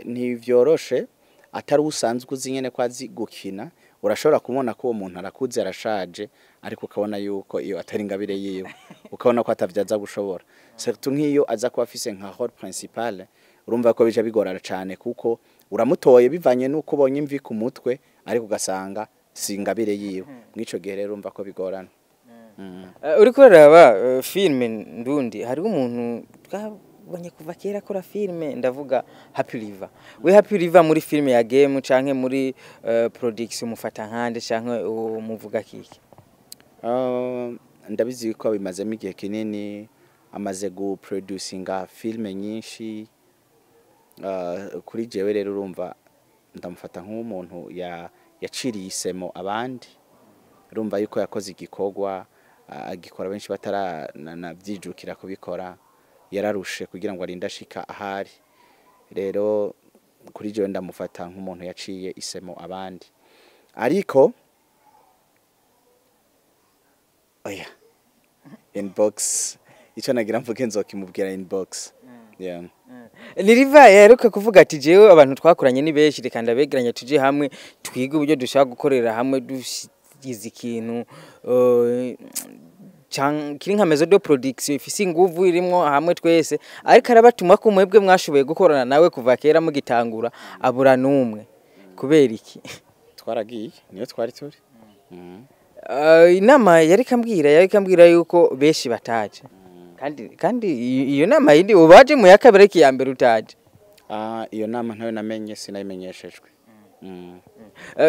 A: Ntivyoroshe atari usanzwe uzi nyene ko azi gukina. Urashobora kubona ko uwo muntu arakuze, arashaje, ariko ukabona yuko iyo atari ingabire yiwe, ukabona ko atavyaza gushobora, surtout nk'iyo aza kuba afise nka rôle principal. Urumva ko bija bigorana cane, kuko uramutoye bivanye n'uko ubonye imvi ku mutwe, ariko ugasanga si ingabire yiwe. Mw'ico gihe rero urumva ko bigorana.
B: Uriko uraraba filime ndundi, hariho umuntu twabonye kuva kera akora filime, ndavuga Happy River. We Happy River muri filime ya game canke muri production mufata nkande, canke umuvuga kiki?
A: Ndabizi ko bimazemo igihe kinini, amaze guproducinga filime nyinshi. Kuri jewe rero urumva ndamufata nk'umuntu yaciriye isemo abandi. Urumva yuko yakoze igikorwa, agikora benshi bataranabyijukira kubikora. Yararushe kugira ngo arinde ashika ahari. Rero kuri jewe ndamufata nk'umuntu yaciye isemo abandi, ariko oya, inbox, icyo nagira mvuge nzokimubwira inbox, yeah.
B: Ni Riva yaheruka kuvuga ati jewe abantu twakoranye ni benshi, reka ndabegeranya tuje hamwe twige uburyo dushaka gukorera hamwe, dusize ikintu kiri nka maison de production ifise inguvu, irimwo hamwe twese. Ariko arabatuma ko mwebwe mwashoboye gukorana nawe kuva kera mugitangura, abura n'umwe. Kubera iki?
A: Twaragiye, niyo twari turi.
B: Inama yariko ambwira yuko benshi bataje, kandi iyo nama yindi ubaje mu ya kabiri, ariko iya mbere utaje.
A: Ah, iyo nama ntayo namenye, sinayimenyeshejwe.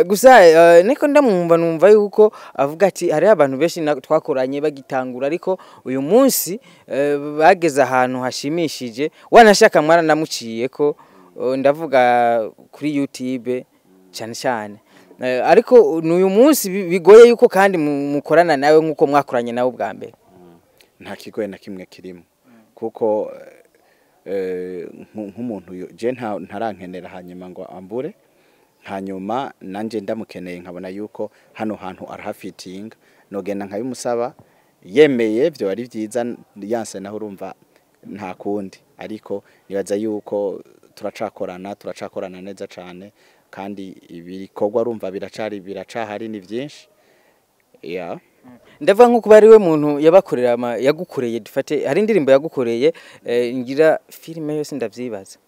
B: Gusa niko ndamwumva, numva yuko avuga ati hariho abantu benshi twakoranye bagitangura, ariko uyu munsi bageze ahantu hashimishije, wanashaka mwaranamuciyeko, ndavuga kuri YouTube cyane cyane. Ariko n'uyu munsi bigoye yuko kandi mukorana nawe nk'uko mwakoranye nawe ubwa mbere.
A: Nta kigoye na kimwe kirimo, kuko nk'umuntu je ntarankenera hanyuma ngo ambure, hanyuma nanje ndamukeneye nkabona yuko hano hantu arahafitinga, nogenda nkabimusaba. Yemeye byo ari byiza, yanse naho urumva nta kundi. Ariko nibaza yuko turacakorana neza cane, kandi ibikorwa urumva biracari, biracahari, ni byinshi, yeah.
B: Ndavuga nko kuba ari we muntu yabakorera yagukoreye, dufate hari indirimbo yagukoreye, ngira filime yose ndavyibaza,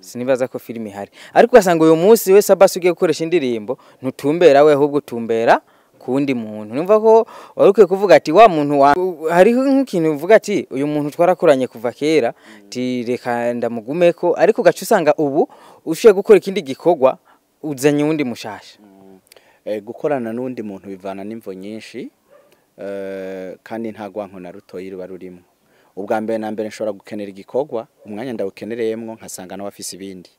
B: sinibaza ko filime ihari, ariko ugasanga uyu munsi we Sabasi ugiye gukoresha indirimbo ntutumbera we, ahubwo utumbera kuwundi muntu. Numva ko wari ukwiye kuvuga ati wa muntu wa hariho nk'ikintu uvuga ati uyu muntu twarakoranye kuva kera, ti reka ndamugumeko, ariko ugaca usanga ubu ushoboye gukora ikindi gikorwa uzanye uwundi mushasha.
A: Gukorana n'undi muntu bivana n'imvo nyinshi, kandi nta rwanko na rutoyi ruba rurimo. Ubwa mbere na mbere, nshobora gukenera igikorwa, umwanya ndawukenereyemwo nkasanga nawe afise ibindi.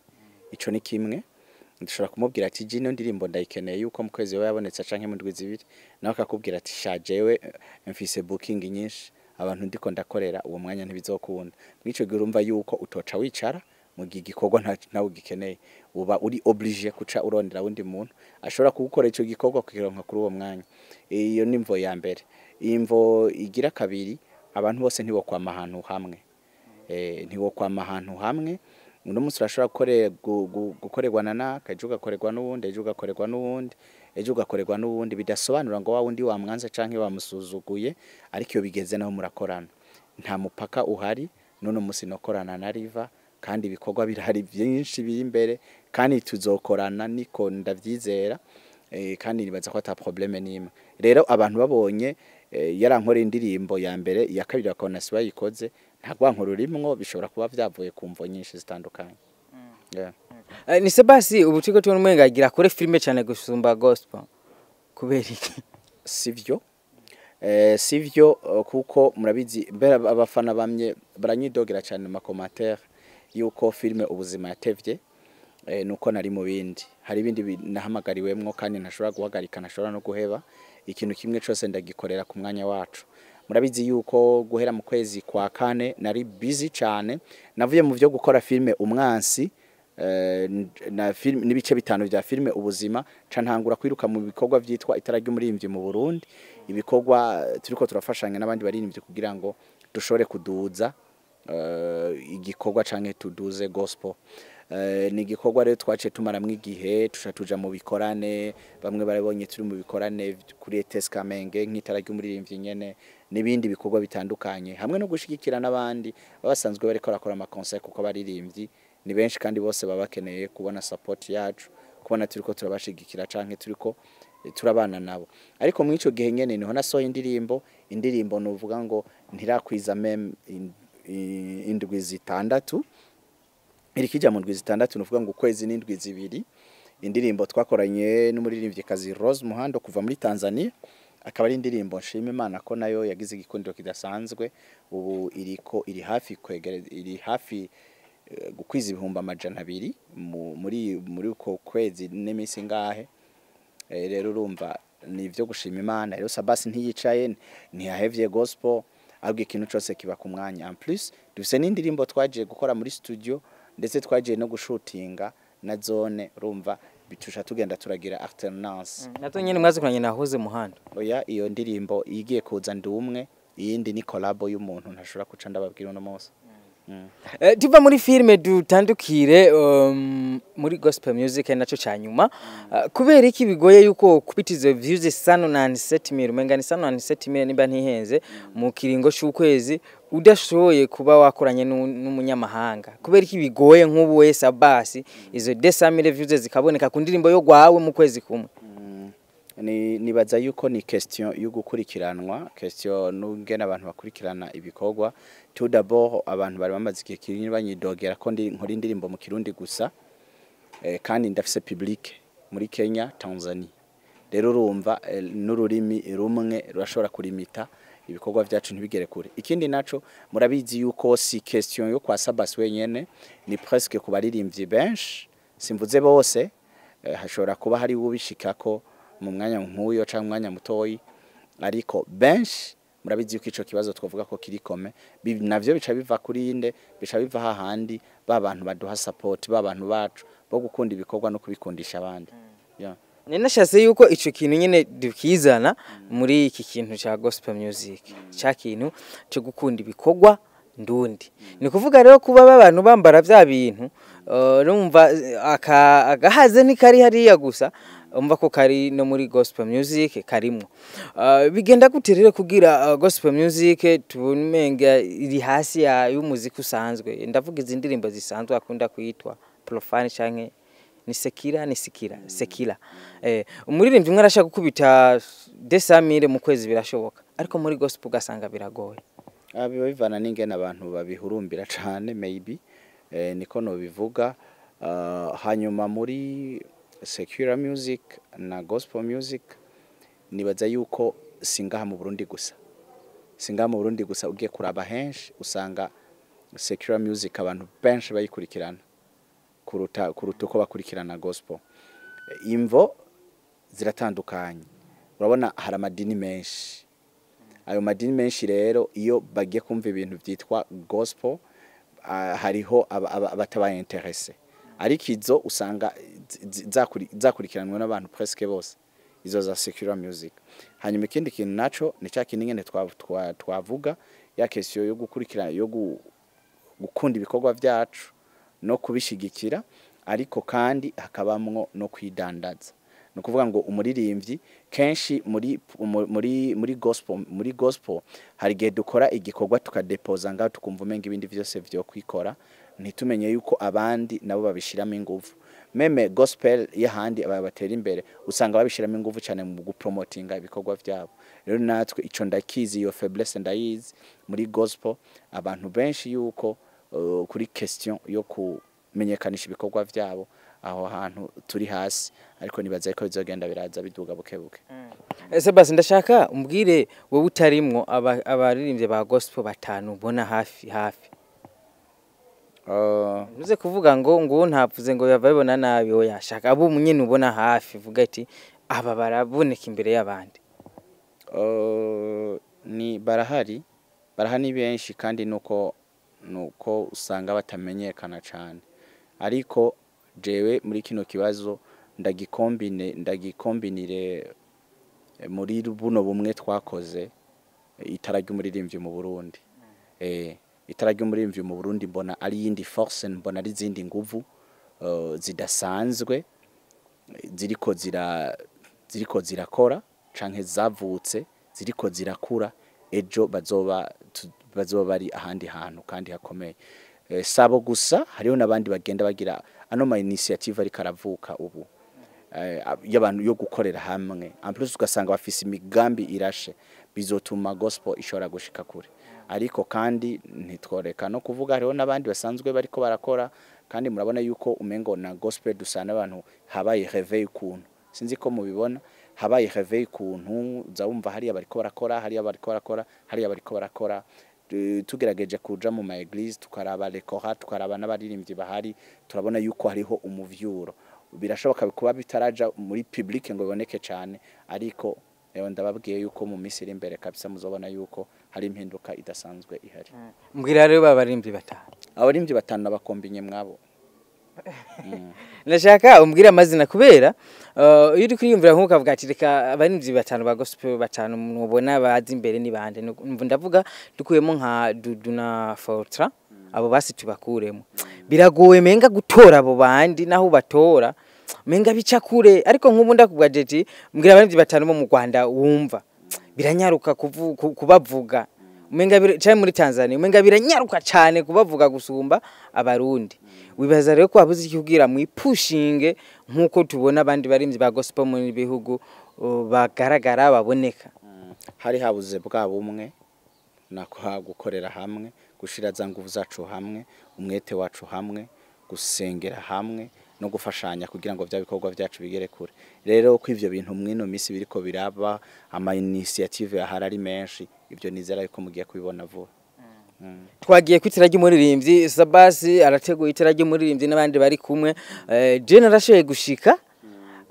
A: Ico ni kimwe. Ndashobora kumubwira ati: "Jino ndirimbo ndayikeneye yuko mu kwezi yoba yabonetse canke mu ndwi 2." Nawe akakubwira ati: "Sha, jewe mfise booking nyinshi, abantu ndiko ndakorera, uwo mwanya ntibizokunda." Mw'ico gihe urumva yuko utoca wicara mu gihe igikorwa nawe ugikeneye, uba uri obligé kuca urondera wundi muntu ashobora kugukora ico gikorwa kukironka kuri uwo mwanya. Iyo ni imvo ya mbere. Imvo igira kabiri, abantu bose ntibokwama ahantu hamwe. Ntiwokwama ahantu hamwe. Uno munsi urashobora gukorerwa na naka, ejo ugakorerwa n'uwundi, ejo ugakorerwa n'uwundi, ejo ugakorerwa n'uwundi. Bidasobanura ngo wa wundi wamwanze canke wamusuzuguye, ariko iyo bigeze naho murakorana, nta mupaka uhari. None munsi nokorana na Riva, kandi ibikorwa birahari byinshi biri imbere, kandi tuzokorana, niko ndavyizera. Kandi nibaza ko ata problème nimwe. Rero abantu babonye yarankoreye indirimbo ya mbere, iya kabiri bakabona si bayikoze, nta rwanko rurimwo, bishobora kuba vyavuye ku mvo nyinshi zitandukanye. Yeah.
B: Ni Sebasi ubu turiko tubona umenga agira akore filime cyane gusumba gospel, kubera iki?
A: Sivyo, sivyo, kuko murabizi mbere abafana bamye baranyidogera cyane mu ma commentaires yuko filme Ubuzima yatevye. Nuko nari mu bindi, hari ibindi nahamagariwemwo kandi ntashobora guhagarika, ntashobora no guheba. Ikintu kimwe cose ndagikorera ku mwanya wacu. Murabizi yuko guhera mu kwezi kwa kane nari busy cyane, navuye mu vyo gukora filme Umwansi na film n'ibice 5 vya filme Ubuzima, ca ntangura kwiruka mu bikorwa vyitwa Itara ry'Umuririmbyi mu Burundi, ibikorwa turiko turafashanya n'abandi baririmbyi kugira ngo dushobore kuduza igikorwa canke tuduze gospel. Ni igikorwa rero twaciye tumaramwo igihe, tuca tuja mu bikorane. Bamwe barabonye turi mu bikorane kuri ETS Kamenge nk'Itara ry'Umuririmbyi nyene, n'ibindi bikorwa bitandukanye, hamwe no gushigikira n'abandi baba basanzwe bariko barakora ama concert, kuko abaririmbyi ni benshi kandi bose baba bakeneye kubona support yacu, kubona turiko turabashigikira canke turiko turabana nabo. Ariko muri ico gihe nyene niho nasohoye indirimbo. Indirimbo nuvuga ngo ntirakwiza même indwi 6, iriko ija mu ndwi 6, nuvuga ngo ukwezi n'indwi 2. Indirimbo twakoranye n'umuririmvyikazi Rose Muhando kuva muri Tanzania, akaba ari indirimbo nshima Imana ko nayo yagize igikundiro kidasanzwe. Ubu iriko iri hafi kwegere, iri hafi gukwiza 200,000 muri uko kwezi n'iminsi ngahe. Rero urumva ni ivyo gushima Imana. Rero Sabasi ntiyicaye, ntiyahevye gospel, ahubwo ikintu cose kiba ku mwanya. En plus dufise n'indirimbo twagiye gukora muri studio, ndetse twagiye no gushutinga na zone. Urumva bitusha tugenda turagira alternance.
B: Nazo nyene mwazikoranye na Hoze Muhando?
A: Oya, iyo ndirimbo igiye kuza ndi umwe, iyindi ni collabo y'umuntu ntashobora kuca ndababwira uno munsi.
B: Tuva muri filime dutandukire muri gospel music naco ca nyuma. Kubera iki bigoye yuko kubita izo views 107,000, umenga ni 107,000 nimba ntihenze, mu kiringo c'ukwezi, udashoboye kuba wakoranye n'umunyamahanga? Kubera iki bigoye nk'ubu wese abasi izo 200,000 views zikaboneka ku ndirimbo yo gwawe mu kwezi kumwe?
A: Ni nibaza yuko ni question yo gukurikiranwa, question n'ungene abantu bakurikirana ibikorwa. Tout d'abord, abantu bari bamaze igihe kinini banyidogera ko ndi nkora indirimbo mu Kirundi gusa, kandi ndafise public muri Kenya, Tanzania. Rero urumva n'ururimi rumwe rurashobora kurimita ibikorwa vyacu ntibigere kure. Ikindi naco, murabizi yuko si question yo kwa Sabas wenyene, ni presque ku baririmbyi benshi, simvuze bose. Hashobora kuba hari ubishikako mu mwanya nk'uyo canke umwanya mutoyi, ariko benshi murabizi yuko ico kibazo twavuga ko kiri kome. Navyo bica biva kuri inde? Bica biva hahandi ba bantu baduha support, ba bantu bacu bo gukunda ibikorwa no kubikundisha abandi, yeah.
B: Ninashatse yuko ico kintu nyene dukizana muri iki kintu ca gospel music, ca kintu cyo gukunda ibikorwa ndundi. Ni kuvuga rero kuba abantu bambara vya bintu, urumva agahaze ntikari hariya gusa, umva ko kari no muri gospel music karimwo. Bigenda gute rero kugira gospel music tumenga iri hasi ya y'umuziki usanzwe? Ndavuga izi ndirimbo zisanzwe akunda kwitwa profane canke ni sekira, ni sikira sekira. Umuririmbyi umwe arashaka gukubita 200,000 mu kwezi, birashoboka, ariko muri gospel ugasanga biragoye.
A: Ah, biba bivana n'ingene abantu babihurumbira cane, maybe niko nobivuga. Hanyuma muri secular music na gospel music, nibaza yuko singaha mu Burundi gusa, Singa mu Burundi gusa, ugiye kuraba henshi usanga secular music abantu benshi bayikurikirana kuruta uko bakurikirana gospel. Imvo ziratandukanye. Urabona hari amadini menshi. Ayo madini menshi rero, iyo bagiye kumva ibintu byitwa gospel, hariho abatabaye intéressé, ariko izo usanga zakurikiranwe n'abantu presque bose, izo za secular music. Hanyuma ikindi kintu naco ni cya kindi nyene twavuga, ya question yo gukurikirana, yo gukunda ibikorwa byacu no kubishigikira, ariko kandi hakabamwo no kwidandaza. Ni ukuvuga ngo umuririmbyi kenshi muri gospel hari igihe dukora igikorwa tukadepoza ngaho, tukumva umenga ibindi vyose vyo kwikora, ntitumenye yuko abandi nabo babishiramo inguvu. Même gospel y'ahandi aba batera imbere usanga babishiramo inguvu cyane mu gupromotinga ibikorwa vyabo. Rero natwe ico ndakizi, iyo faiblesse ndayizi muri gospel, abantu benshi yuko kuri question yo kumenyekanisha ibikorwa vyabo, aho hantu turi hasi, ariko nibaza ko bizogenda biraza biduga buke buke.
B: Ese basi ndashaka umbwire wowe utarimwo, abaririmbyi ba gospel batanu ubona hafi hafi. Ntuze kuvuga ngo ntavuze ngo yava bibona nabi. Oya, shaka abo nyene ubona hafi, vuga ati aba baraboneka imbere y'abandi.
A: Ni barahari, ni benshi, kandi nuko usanga batamenyekana cyane. Ariko jewe muri kino kibazo ndagikombinire muri buno bumwe twakoze, itara ry'umuririmbyi mu Burundi. Itara ry'umuririmbyi mu Burundi mbona ari yindi force, mbona ari izindi nguvu zidasanzwe ziriko zirakora canke zavutse, ziriko zirakura. Ejo bazoba bari ahandi hantu kandi hakomeye. Sabo gusa, hariho n'abandi bagenda bagira ano ma initiative ariko aravuka ubu y'abantu yo gukorera hamwe. En plus ugasanga bafise imigambi irashe, bizotuma gospel ishobora gushika kure. Ariko kandi ntitworeka no kuvuga hariho n'abandi basanzwe bariko barakora, kandi murabona yuko umengo na gospel dusa n'abantu habaye réveil ukuntu, sinzi ko mubibona, habaye réveil ukuntu, uza wumva hariya bariko barakora, hariya bariko barakora, hariya bariko barakora. Tugerageje kuja mu ma église, tukaraba les chorales, tukaraba n'abaririmbyi bahari, turabona yuko hariho umuvyuro. Birashoboka kuba bitaraja muri public ngo biboneke cyane, ariko ewe ndababwiye yuko mu minsi iri imbere kabisa muzobona yuko hari impinduka idasanzwe ihari.
B: Mbwira rero babaririmbyi batanu.
A: Abaririmbyi batanu nabakombinye mwabo.
B: Ndashaka umbwire amazina, kubera iyo uri kwiyumvira nk'uko ukavuga ati reka abaririmbyi batanu ba gospel batanu mubona bazi imbere ni bande? Ndavuga dukuyemo nka Dudu na Fortra, abo basi tubakuremo, biragoye menga gutora abo bandi, naho batora menga bica kure. Ariko nk'ubu ndakubwa jeti mbwira abaririmbyi batanu bo mu Rwanda wumva biranyaruka kubavuga umenga canke muri Tanzania umenga biranyaruka cane kubavuga gusumba abarundi. Wibaza rero ko wabuze iki kugira mwipushinge nkuko tubona abandi barimvyi ba gospel mu bihugu bagaragara baboneka?
A: Hari habuze bwa bumwe, nako gukorera hamwe, gushira za nguvu zacu hamwe, umwete wacu hamwe, gusengera hamwe no gufashanya kugira ngo bya bikorwa byacu bigere kure. Rero ko ivyo bintu mwino misi biriko biraba, ama initiative ahari ari menshi, ivyo nizera yuko mugiye kubibona vuba.
B: Twagiye kwitira ry'umuririmbyi. Sabasi arateguye itara ry'umuririmbyi n'abandi bari kumwe. Je narashoboye gushika,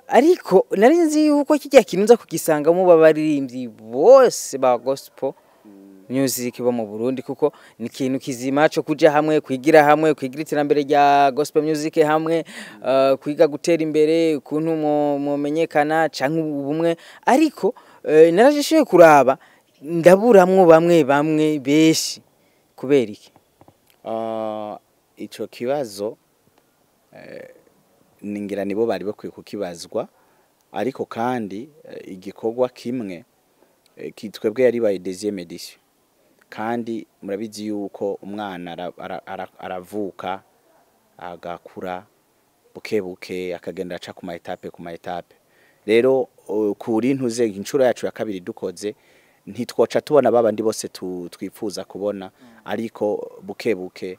B: ariko nari nzi yuko kijya kintu nza kugisangamo babaririmbyi bose ba gospel music bo mu Burundi, kuko ni ikintu kizima cyo kuja hamwe, kwigira hamwe, kwigira iterambere rya gospel music hamwe, kwiga gutera imbere ukuntu mumenyekana canke ubumwe. Ariko narashoboye kuraba ndaburamwo bamwe bamwe benshi. Kubera iki?
A: Ico kibazo ningira nibo bari bakwiye kukibazwa. Ariko kandi igikorwa kimwe kitwebwe yaribaye deuxième édition, kandi murabizi yuko umwana aravuka agakura buke buke, akagenda aca ku ma étapes, ku ma étapes. Rero kuri ntuze inshuro yacu ya kabiri dukoze, ntitwoca tubona babandi bose twifuza kubona, ariko buke buke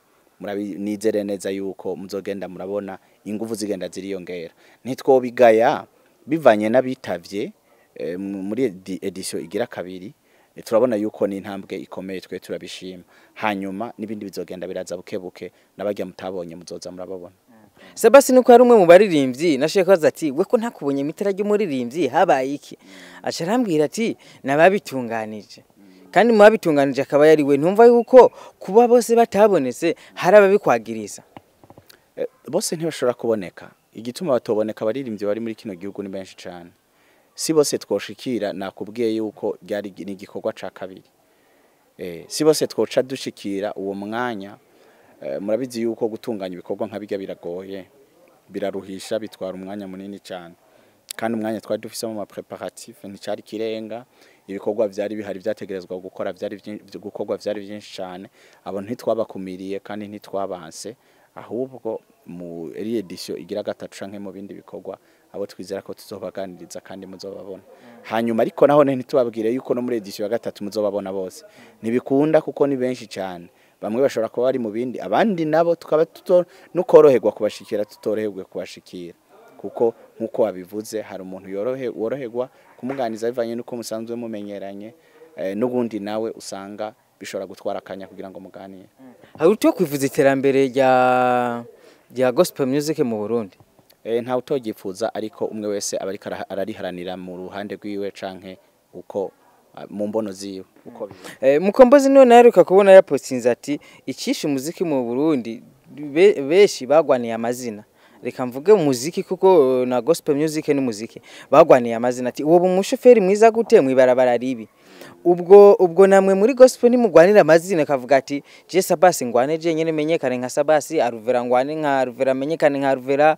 A: nizere neza yuko muzogenda murabona inguvu zigenda ziriyongera. Ntitwobigaya bivanye n'abitavye muri édition igira kabiri. Turabona yuko ni intambwe ikomeye, twe turabishima. Hanyuma n'ibindi bizogenda biraza buke buke, n'abajya mutabonye muzoza murababona.
B: Sabasi nuko hari umwe mu baririmbyi nashiye kwaza ati we ko ntakubonye mitara ry'umuririmbyi, habaye iki? Aca arambwira ati nababitunganije, kandi mu babitunganije akaba yari we. Ntumva yuko kuba bose batabonetse hari ababikwagiriza?
A: Bose ntibashobora kuboneka. Igituma batoboneka, abaririmbyi bari muri kino gihugu ni benshi cyane, si bose twoshikira. Nakubwiye yuko ryari ni igikorwa ca kabiri, si bose twoca dushikira uwo mwanya. Murabizi yuko gutunganya ibikorwa nka bijya biragoye, biraruhisha, bitwara umwanya munini cyane, kandi umwanya twari dufise mu préparatifs nticari kirenga. Ibikorwa vyari bihari vyategerezwa gukora vyari gukorwa vyari byinshi cyane. Abo ntitwabakumiriye kandi ntitwabanse, ahubwo mu eri édition igira gatatu canke mu bindi bikorwa abo twizera ko tuzobaganiriza kandi muzobabona. Hanyuma ariko naho ntitubabwire yuko no muri édition ya gatatu muzobabona bose, ntibikunda kuko ni benshi cyane. Bamwe bashobora kuba bari mu bindi, abandi nabo tukaba nukoroherwa kubashikira, tutoroherwe kubashikira, kuko nkuko wabivuze hari umuntu woroherwa kumuganiza bivanye nuko musanzwe mumenyeranye, n'ubundi nawe usanga bishobora gutwara akanya kugira ngo muganire.
B: Hari uto kwifuza iterambere rya gospel music mu Burundi?
A: Nta utogifuza, ariko umwe wese aba ariko arariharanira mu ruhande rwiwe canke uko mu mbono ziwe uko
B: Mukombozi none aheruka kubona yapostinze ati icisha umuziki mu Burundi benshi bagwaniye amazina. Reka mvuge umuziki kuko na gospel music ni muziki. Bagwaniye amazina, ati uwo umushoferi mwiza gute mwibarabara ribi? Ubwo namwe muri gospel nimugwanira amazina, kavuga ati je Sabasi ngwane je nyene menyekane nka Sabasi, Aruvera ngwane nka Aruvera menyekane nka Aruvera,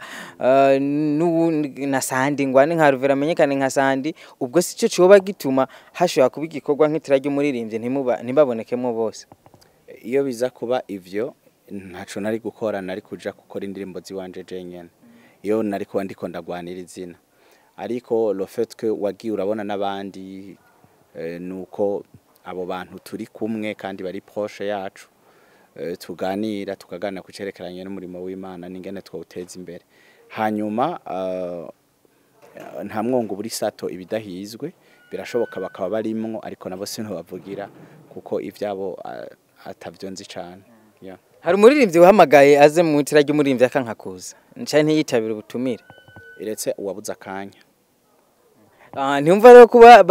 B: na Sandi ngwane nka Aruvera menyekane nka Sandi. Ubwo sico coba gituma hashobora kuba igikorwa nk'itira ry'umuririmbyi ntibabonekemo bose?
A: Iyo biza kuba ivyo, ntaco nari gukora, nari kuja gukora indirimbo ziwanje je nyene iyo nari kuba ndiko ndagwanira izina. Ariko le fait que wagiye urabona n'abandi, nuko abo bantu turi kumwe kandi bari proche yacu, tuganira, tukaganira ku cerekeranye n'umurimo w'Imana n'ingene twawuteza imbere. Hanyuma nta mwongo buri sato ibidahizwe, birashoboka bakaba barimwo, ariko nabo sino bavugira kuko ivyabo atavyo nzi cane, yeah.
B: Hari umuririmbyi wahamagaye aze mu itira ry'umuririmbyi akankakuza nca ntiyitabira ubutumire?
A: Iretse uwabuze akanya.
B: Ntiwumva rero kuba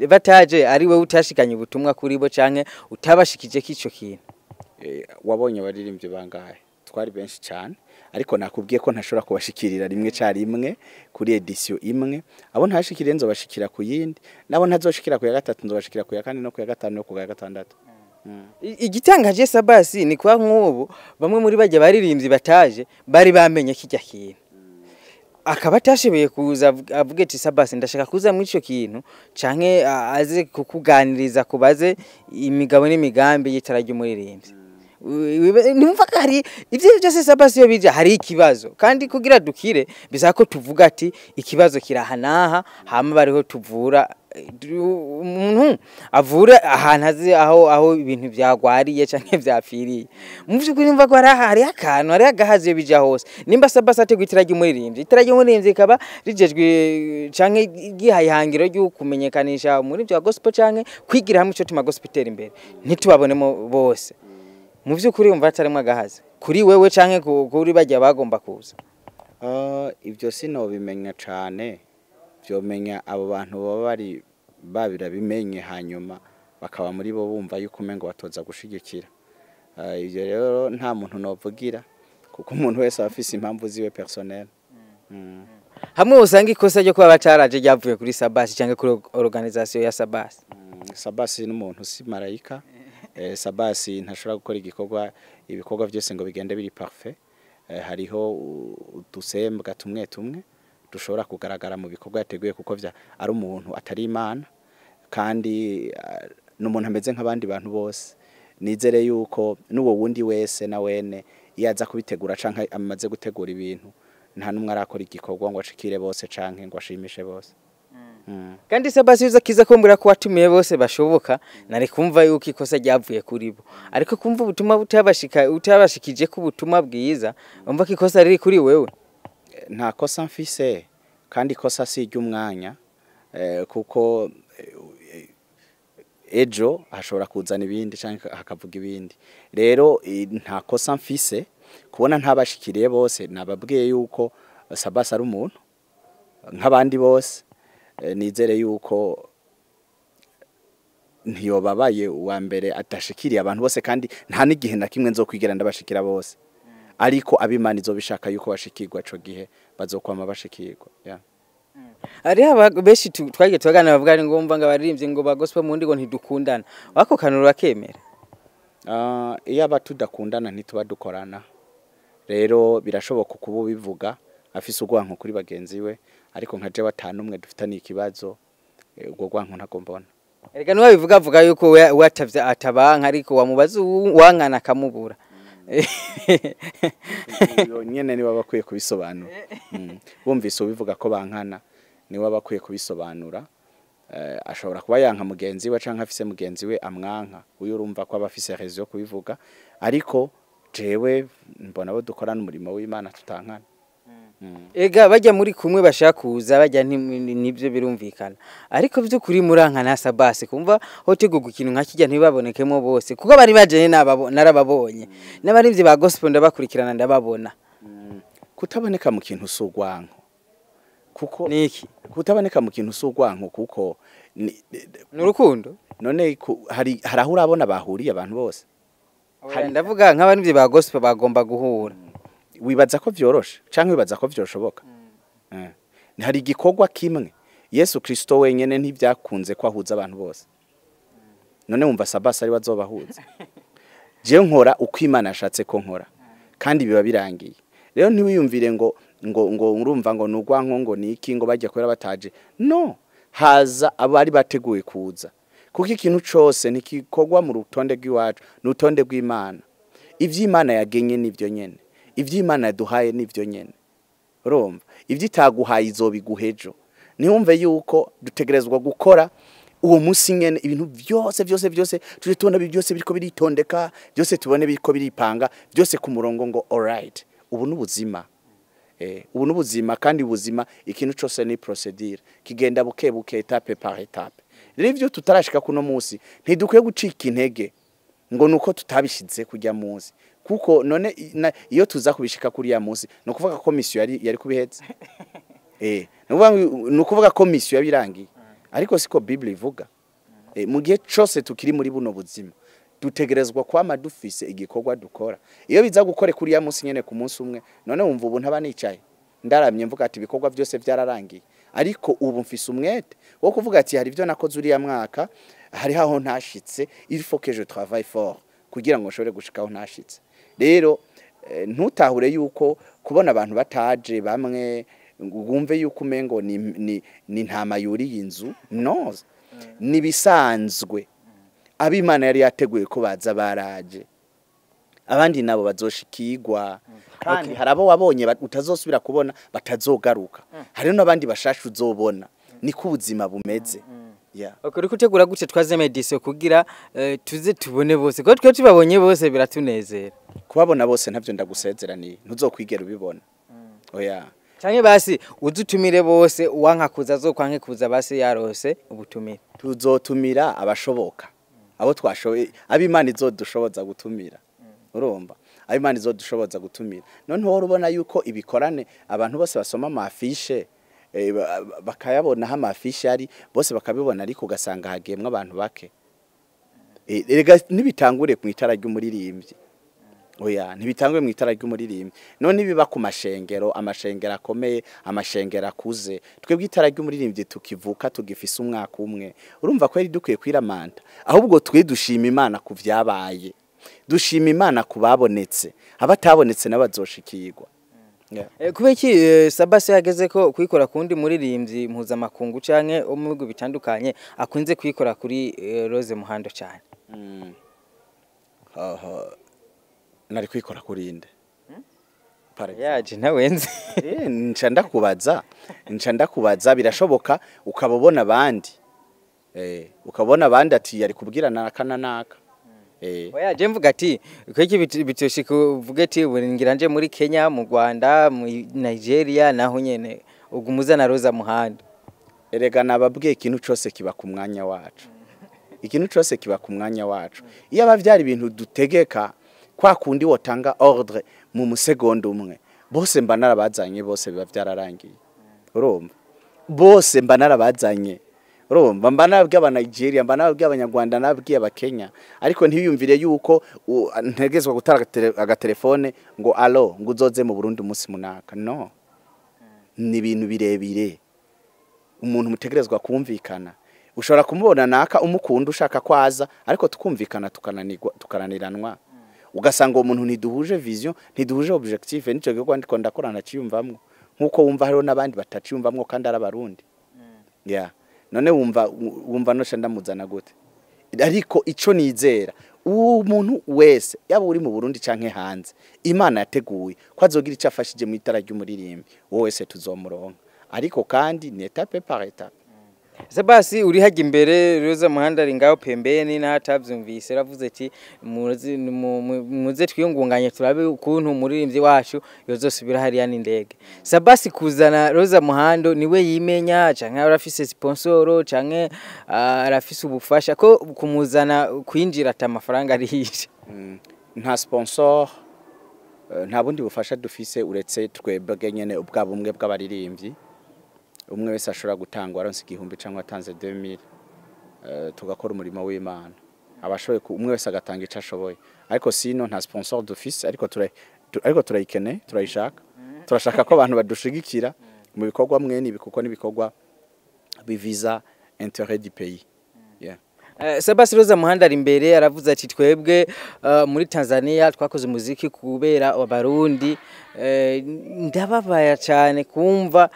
B: bataje ari wowe utashikanye ubutumwa kuri bo canke utabashikije k'ico kintu?
A: Wabonye abaririmbyi bangahe? Twari benshi cyane, ariko nakubwiye ko ntashobora kubashikirira rimwe carimwe kuri édition imwe. Abo ntashikiriye nzobashikira ku yindi, nabo ntazoshikira ku ya gatatu nzobashikira ku ya kane no ku ya gatanu no ku ya gatandatu.
B: Igitangaje Sabasi ni kwa nk'ubu bamwe muri bajya baririmbyi bataje bari bamenye kijya kintu, akaba atashoboye kuza avuge ati Sabasi ndashaka kuza muri ico kintu, canke aze kukuganiriza kubaze imigabo n'imigambi y'itara ry'umuririmbyi. Numva ko hari ivyo byose Sabasi iyo bija hari ikibazo, kandi kugira dukire bisaba ko tuvuga ati ikibazo kirahanaha, hama bariho tuvura. Umuntu avura ahantu azi aho ibintu byagwariye canke vyapfiriye. Mu by'ukuri numva ko hari akantu, hari agahazi iyo bija hose. Nimba Sabasi ateguye itara ry'umuririmbyi, itara ry'umuririmbyi rikaba rijejwe canke gihaye ihangiro ryo kumenyekanisha umuririmbyi wa gospel canke kwigira hamwe ico tuma gospel itera imbere, ntitubabonemo bose, mu by'ukuri wumva hatarimwo agahazi kuri wewe canke kuri bajya bagomba kuza?
A: Ibyo sinobimenya cane, vyomenya abo bantu baba bari babirabimenye, hanyuma bakaba muri bo bumva yuko umengo batoza gushigikira. Ivyo rero nta muntu novugira kuko umuntu wese aba afise impamvu ziwe personnel.
B: Hamwe usanga ikosa ryo kuba bataraje ryavuye kuri Sabasi canke kuri organisation ya Sabasi?
A: Sabasi n'umuntu, si marayika. Sabasi ntashobora gukora igikorwa, ibikorwa byose ngo bigende biri parfait. Hariho udusembwa tumwe tumwe dushobora kugaragara mu bikorwa yateguye, kuko vya ari umuntu atari Imana, kandi n'umuntu ameze nk'abandi bantu bose. Nizere yuko n'uwo wundi wese na wene iyo aza kubitegura canke amaze gutegura ibintu, nta n'umwe arakora igikorwa ngo ashikire bose canke ngo ashimishe bose.
B: Kandi Sabasi uza kiza kumbwira ko watumiye bose bashoboka, nari kumva yuko ikosa ryavuye kuri bo, ariko kumva ubutumwa butabashika, utabashikije ko ubutumwa bwiza, umva ko ikosa riri kuri wewe.
A: Nta kosa mfise, kandi ikosa si iry'umwanya, kuko Ejo hashobora kuzana ibindi canke hakavuga ibindi. Rero nta kosa mfise kubona ntabashikiriye bose. Nababwiye yuko Sabasi ari umuntu nk'abandi bose. Nizere yuko ntiyobabaye uwa mbere atashikiriye abantu bose, kandi nta n'igihe na kimwe nzokwigera ndabashikira bose, ariko abimana izobishaka yuko bashikirwa ico gihe bazokwama bashikirwa, yeah.
B: Hariho benshi twagiye turaganira bavuga ngo mva ngo abaririmbyi ngo ba gospel mu ngo ntidukundana. Wako kantu urakemera?
A: Iyo aba tudakundana ntituba dukorana. Rero birashoboka kuba ubivuga afise urwanko kuri bagenzi we, ariko nka jewe atanu umwe dufitaniye ikibazo, urwo rwanko ntago mbona.
B: Erega niwe avuga yuko we atavye atabanka, ariko wamubaza uwankana akamubura.
A: Iyo nyene niwe bakwiye kubisobanura. Bumvise ubivuga ko bankana, niwe bakwiye kubisobanura. Ashobora kuba yanka mugenzi we canke afise mugenzi we amwanka, uyu urumva ko aba afise raison yo kubivuga, ariko jewe mbona abo dukorana umurimo w'Imana tutankana.
B: Ega bajya muri kumwe bashaka kuza bajya nibyo birumvikana, ariko by'ukuri murankana Sabasi kumva hotegurwa ikintu nka kijya ntibabonekemo bose, kuko bari baje narababonye n'abarimvyi ba gospel ndabakurikirana ndababona.
A: Kutaboneka mu kintu si urwanko, kuko
B: niki
A: kutaboneka mu kintu si urwanko, kuko
B: ni urukundo.
A: None hari aho urabona bahuriye abantu bose?
B: Ndavuga nk'abarimvyi ba gospel bagomba guhura.
A: Wibaza ko vyoroshe canke wibaza ko vyoshoboka? Hari igikorwa kimwe Yesu Kristo wenyene ntivyakunze ko ahuza abantu bose. None wumva Sabasi ari wazobahuza? Jewe nkora uko Imana yashatse ko nkora, kandi biba birangiye. Rero ntiwiyumvire ngo ngo ngo urumva ngo nugwanko ngo niki ngo bajya kubera bataje. No, haza abari bateguye kuza, kuko ikintu cose ntikikorwa mu rutonde rw'iwacu, n'urutonde rw'Imana. Ivy'Imana yagenye nivyo nyene, ivy'Imana yaduhaye nivyo nyene. Urumva ivyo itaguhaye izobiguhejo. Ntiwumve yuko dutegerezwa gukora uwo munsi nyene ibintu byose byose byose tuje tubona byose biriko biritondeka, byose tubone biriko biripanga, byose ku murongo ngo alright. Ubu n'ubuzima. Ubu n'ubuzima, kandi ubuzima ikintu cose ni procedure, kigenda buke buke, étape par étape. Rero ivyo tutarashika kuno munsi ntidukwiye gucika intege ngo nuko tutabishize kujya munsi, kuko none iyo tuza kubishika kuri ya munsi no kuvuga ko mission yari kubihetse. No kuvuga ko mission yabirangiye, ariko siko Bible ivuga. Mu gihe cose tukiri muri buno buzima dutegerezwa kwama dufise igikorwa dukora. Iyo biza gukore kuri ya munsi nyene ku munsi umwe, none wumva ubu ntaba nicaye ndaramye mvuga ati ibikorwa byose byararangiye, ariko ubu mfise umwete wo kuvuga ati hari ibyo nakoze uriya mwaka, hari aho ntashitse, il faut que je travaille fort kugira ngo nshobore gushikaho ntashitse. Rero ntutahure yuko kubona abantu bataje bamwe wumve yuko umengo ni ntama yuriye inzu. No, nibisanzwe. Abimana yari yateguye ko baza baraje, abandi nabo bazoshikirwa, kandi hari abo wabonye utazosubira kubona batazogaruka, hari n'abandi bashasha uzobona. Niko ubuzima bumeze. Yeah.
B: Okay, uriko utegura gute troisième édition kugira tuze tubone bose, kuko twe tubabonye bose biratunezera.
A: Kubabona bose ntavyo ndagusezeraniye, ntuzokwigera ubibona. Oya.
B: Canke basi uzutumire bose, uwanka kuza azokwanke kuza basi yarose ubutumire.
A: Tuzotumira abashoboka, abo twashoboye, abimana izodushoboza gutumira. Urumva abimana izodushoboza gutumira. None wowe urubona yuko ibikorane abantu bose basoma amafishe, bakayabona aho amafishe ari bose bakabibona, ariko ugasanga hagiyemwo abantu bake. Erega ntibitangure mu itara ry'umuririmbyi. Oya, ntibitangure mu itara ry'umuririmbyi. None biba ku mashengero, amashengero akomeye, amashengero akuze. Twebwe itara ry'umuririmbyi tukivuka tugifise umwaka umwe. Urumva ko yari dukwiye kwiramanta. Ahubwo twe dushima Imana ku vyabaye. Dushima Imana ku babonetse. Abatabonetse nabazoshikirwa. Yeah.
B: Kubera iki Sabasi yageze ko kuyikora kundi muririmbyi mpuzamakungu canke wo mu bihugu bitandukanye akunze kuyikora kuri Rose Muhando cyane?
A: Nari kuyikora kuri inde?
B: Yaje ntawenze.
A: Nca ndakubaza birashoboka ukabona abandi. Ukabona abandi ati yari kubwira naka na naka.
B: Oya, je mvuga ati kweki bitoshika uvuge ati ngira nje muri Kenya, mu Rwanda, mu Nigeria naho nyene ugumuza na Rosa Muhando.
A: Erega nababwiye ikintu cose kiba ku mwanya wacu. Ikintu cyose kiba ku mwanya wacu. Iyo aba byari ibintu dutegeka, kwa kundi wotanga ordre mu musegonda umwe, bose mba narabazanye, bose biba byararangiye. Urumva, bose mba narabazanye. Urumva, mba nabwiye aba Nigeria, mba nabwiye Abanyarwanda, nabwiye Abakenya, ariko ntiyumvire yuko ntegezwa gutara agatelefone ngo allô, ngo uzoze mu Burundi umunsi munaka. No, ni ibintu birebire, umuntu mutegerezwa kumvikana. Ushobora kumubona naka umukunda, ushaka kwaza, ariko tukumvikana tukananirwa, tukananiranwa, ugasanga uwo muntu ntiduhuje vision, ntiduhuje objectif. Nico gikorwa ndiko ndakora ntaciyumvamwo, nkuko wumva hariho n'abandi bataciyumvamwo kandi ari Abarundi. Yeah, none wumva noca ndamuzana gute? Ariko ico nizera, uwo muntu wese, yaba uri mu Burundi canke hanze, Imana yateguye ko azogira ico afashije mu itara ry'umuririmbi, uwo wese tuzomuronka, ariko kandi ni étape par étape.
B: Sabasi, uri hajya imbere, Roza Muhando ari ngaho pembeni n'atavyumvise, aravuze ati muze twiyungunganye turabe ukuntu umuririmbyi wacu yozosubira hariya n'indege. Sabasi, kuzana Roza Muhando niwe yimenya, canke arafise sponsor, canke arafise ubufasha ko kumuzana kwinjira ata amafaranga arihisha?
A: Nta sponsor, nta bundi bufasha dufise uretse twebwe nyene ubwa bumwe bw'abaririmbyi. Umwe wese ashobora gutanga aronse 1000 cyangwa atanze 2000, tugakora umurimo w'Imana. Abashoboye umwe wese agatanga ico ashoboye, ariko sino nta sponsor dufise, ariko ariko turayikene, turayishaka. Turashaka ko abantu badushigikira mu bikorwa mwene ibi, kuko n'ibikorwa biviza intérêt du pays, yeah.
B: Sabasi, Roza Muhando ari imbere aravuze ati twebwe muri Tanzania twakoze umuziki kubera Abarundi. Ndababaya cyane kumva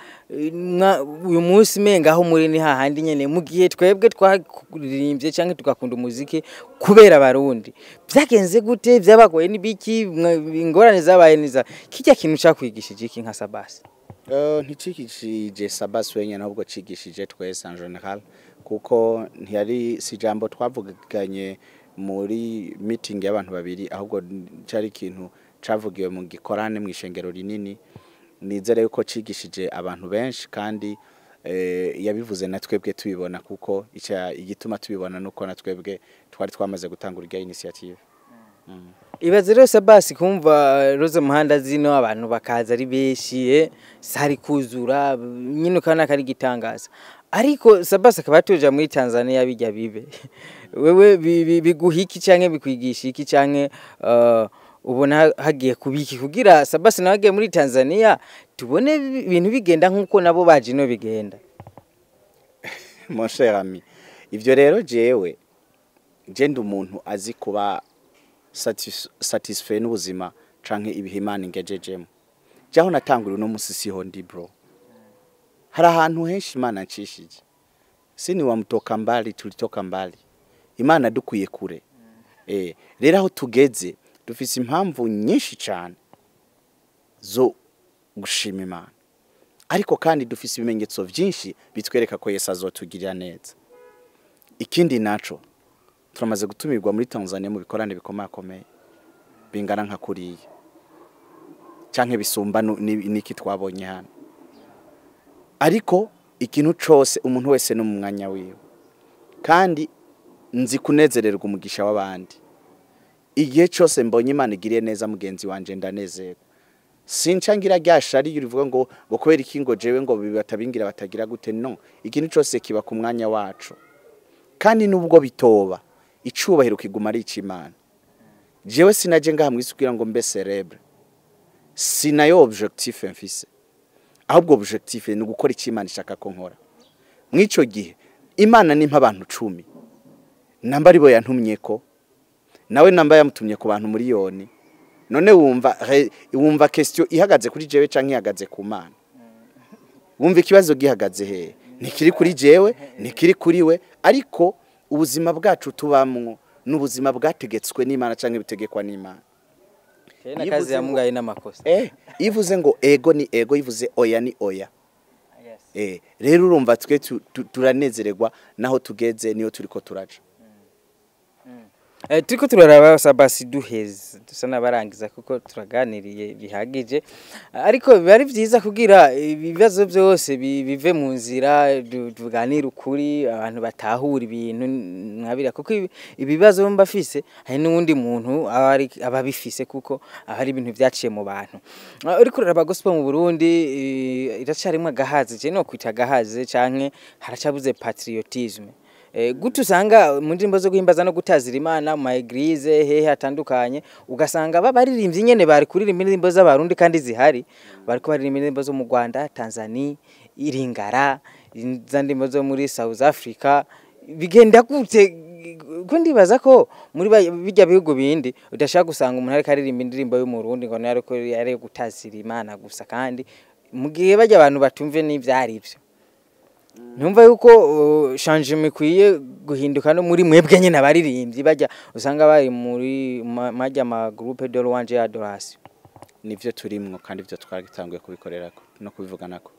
B: uyu munsi menga aho muri ni hahandi nyene, mu gihe twebwe twaririmbye cyangwa tugakunda umuziki kubera Abarundi. Byagenze gute? Byabagoye n'ibiki? Ingorane zabaye niza kijya kintu cakwigishije iki nka Sabasi?
A: Nticigishije Sabasi wenyine, ahubwo cigishije twese en général, kuko ntiyari si ijambo twavuganye muri meeting y'abantu babiri, ahubwo cari ikintu cavugiwe mu gikorane mu ishengero rinini. Nizere yuko cigishije abantu benshi, kandi yabivuze na twebwe tubibona, kuko igituma tubibona nuko na twebwe twari twamaze gutangura irya initiative.
B: Ibaze rero Sabasi kumva Roza Muhando zino abantu bakaza ari benshi, sari kuzura nyine, ukabona ko ari igitangaza, ariko Sabasi akaba atuja muri Tanzania bijya bibe. Wewe biguha iki canke bikwigisha iki, canke ubona hagiye kubiki kugira Sabasi nawe agiye muri Tanzania tubone ibintu bigenda nkuko nabo baje ino bigenda?
A: Mon cher ami, ivyo rero jewe je ndi umuntu azi kuba satisfait n'ubuzima canke ibihe Imana ingejejemo. Jaho natangura, uno musi siho ndi, bro. Hari ahantu henshi Imana ncishije. Sini wa mtoka mbali, tulitoka mbali, Imana dukwiye kure. Rero aho tugeze dufise impamvu nyinshi cane zo gushima Imana, ariko kandi dufise ibimenyetso vyinshi bitwereka ko Yesu azotugirira neza. Ikindi naco, turamaze gutumirwa muri Tanzania mu bikorane bikomakomeye bingana nka kuriya canke bisumba niki twabonye hano. Ariko ikintu cose, umuntu wese no mu mwanya wiwe, kandi nzi kunezererwa umugisha w'abandi. Igihe cose mbonye Imana igiriye neza mugenzi wanje, ndanezerwa. Sinca ngira rya shari rivuga ngo kubera iki, ngo jewe ngo batabingira batagira gute. No, ikintu cose kiba ku mwanya wacu, kandi nubwo bitoba, icubahiro kiguma ari ic'Imana. Jewe sinaje ngaha mw'isi kugira ngo mbe célèbre, sinayo objectif mfise, ahubwo objectif ni ugukora icyo Imana ishaka ko nkora. Mw'ico gihe Imana nimpa abantu 10, namba aribo yantumye ko nawe namba yamutumye ku bantu miliyoni, none wumva question ihagaze kuri jewe canke ihagaze ku Mana? Wumva ikibazo gihagaze hehe? Ntikiri kuri jewe, ntikiri kuri we, ariko ubuzima bwacu tubamwo n'ubuzima bwategetswe n'Imana canke bitegekwa n'Imana.
B: Tena kazi ya Mungu haina makosa.
A: Ivuze ngo ego ni ego, ivuze oya ni oya. Rero urumva twe turanezererwa naho tugeze, niyo turiko turaja.
B: Turiko turaraba Sabasi, duheze dusa n'abarangiza kuko turaganiriye bihagije, ariko biba ari vyiza kugira ibibazo byose bive mu nzira, tuganire ukuri, abantu batahura ibintu nkabira, kuko ibibazo mba fise hari n'uwundi muntu aba abifise, kuko aba ari ibintu vyaciye mu bantu. Uriko uraraba gospel mu Burundi, iracarimwo agahaze, je no kwita agahaze canke haracabuze patriotisme. Gute usanga mu ndirimbo zo guhimbaza no gutazira Imana mu ma église hehe hatandukanye, ugasanga babaririmbyi nyene bari kuririmba indirimbo z'Abarundi kandi zihari, bariko baririmba indirimbo zo mu Rwanda, Tanzania, Iringara, za ndirimbo zo muri South Africa? Bigenda gute? Ko ndibaza ko muri bijya bihugu bindi udashaka gusanga umuntu ariko aririmba indirimbo y'Umurundi ngo nayo ariko yari gutazira Imana gusa, kandi mu gihe bajya abantu batumve n'ivyari ivyo. Numva yuko changement ikwiye guhinduka no muri mwebwe nyine abaririmbyi bajya usanga bari muri majya ma groupe de louange et adoration.
A: Nivyo turimwo, kandi ivyo twaragitanguye kubikorerako no kubivuganako.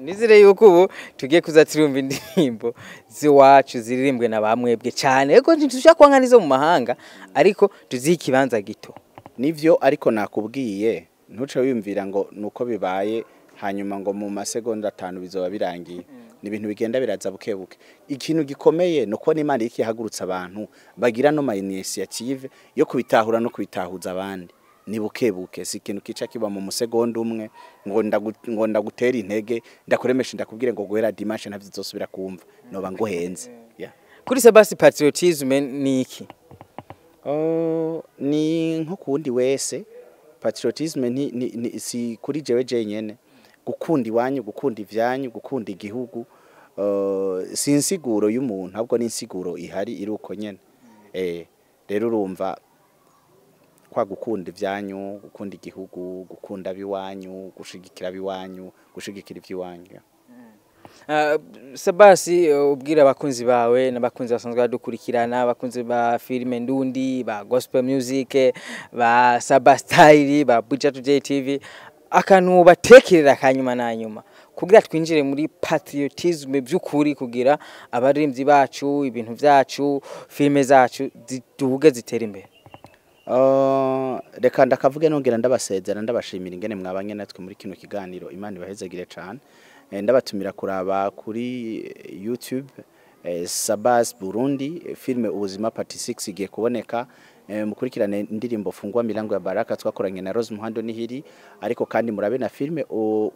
B: Nizere yuko ubu tugiye kuza turumva indirimbo z'iwacu ziririmbwe na bamwebwe cyane, ariko ntitushaka kuba n'izo mu mahanga, ariko tuzihe ikibanza gito.
A: Nivyo, ariko nakubwiye, ntuce wiyumvira ngo nuko bibaye hanyuma ngo mu masegonda 5 bizoba birangiye. Ni ibintu bigenda biraza buke buke. Ikintu gikomeye ni uko n'Imana iriko ihagurutsa abantu bagira no ma initiative yo kubitahura no kubitahuza abandi. Ni buke buke, si ikintu kica kiba mu musegonda umwe ngo ndagutera intege, ndakuremesha, ndakubwire ngo guhera dimanche ntavyo uzosubira kumva, noba nguhenze, yeah.
B: Kuri Sabasi, patriotisme ni iki?
A: Oh, ni nko kuwundi wese. Patriotisme ni si kuri jewe jenyene. Gukunda iwanyu, gukunda ivyanyu, gukunda igihugu, si insiguro y'umuntu, ahubwo ni insiguro ihari iri uko nyene. Rero urumva kwa gukunda ivyanyu, gukunda igihugu, gukunda abiwanyu, gushigikira abiwanyu, gushigikira ivy'iwanyu.
B: Sabasi, ubwira abakunzi bawe n'abakunzi basanzwe badukurikirana, abakunzi ba filime ndundi, ba gospel music, ba Saba Style, ba Buja Today TV, akantu batekerera kanyuma na nyuma kugira twinjire muri patriotisme by'ukuri, kugira abaririmbyi bacu, ibintu vyacu, filime zacu ziduge, zitera imbere.
A: Reka ndakavuge nongera ndabasezera, ndabashimira ingene mwabanye natwe muri kino kiganiro. Imana ibahezagire cane. Ndabatumira kuraba kuri YouTube Sabas Burundi, filme Ubuzima Part 6 igiye kuboneka. Mukurikirane indirimbo Fungua Milango ya Baraka twakoranye na Rose Muhando Nihiri, ariko kandi murabe na filme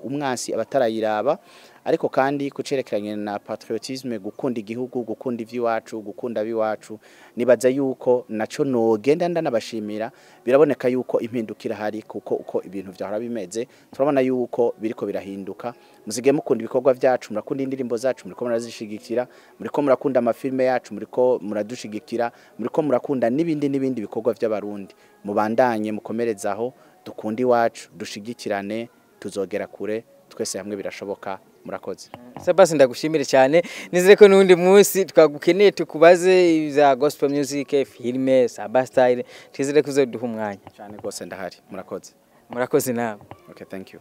A: Umwansi abatarayiraba. Ariko kandi kucerekeranye na patriotisme, gukunda igihugu, gukunda ivy'iwacu, gukunda abiwacu, nibaza yuko naco nogenda ndanabashimira. Biraboneka yuko impindukira hari, kuko uko ibintu vyahora bimeze turabona yuko biriko birahinduka. Muzige mukunda ibikorwa vyacu, murakunda indirimbo zacu, muriko murazishigikira, muriko murakunda amafilme yacu, muriko muradushigikira, muriko murakunda n'ibindi n'ibindi bikorwa vy'Abarundi. Mubandanye mukomerezaho, dukunda iwacu, dushigikirane, tuzogera kure twese hamwe, birashoboka. Murakoze.
B: Sabasi, ndagushimire cyane. Nizere ko n'undi munsi twagukeneye tukubaze ibya gospel music, filime, Saba Style, twizere ko uzoduha umwanya.
A: Cyane rwose, ndahari. Murakoze.
B: Murakoze nawe.
A: Okay, thank you.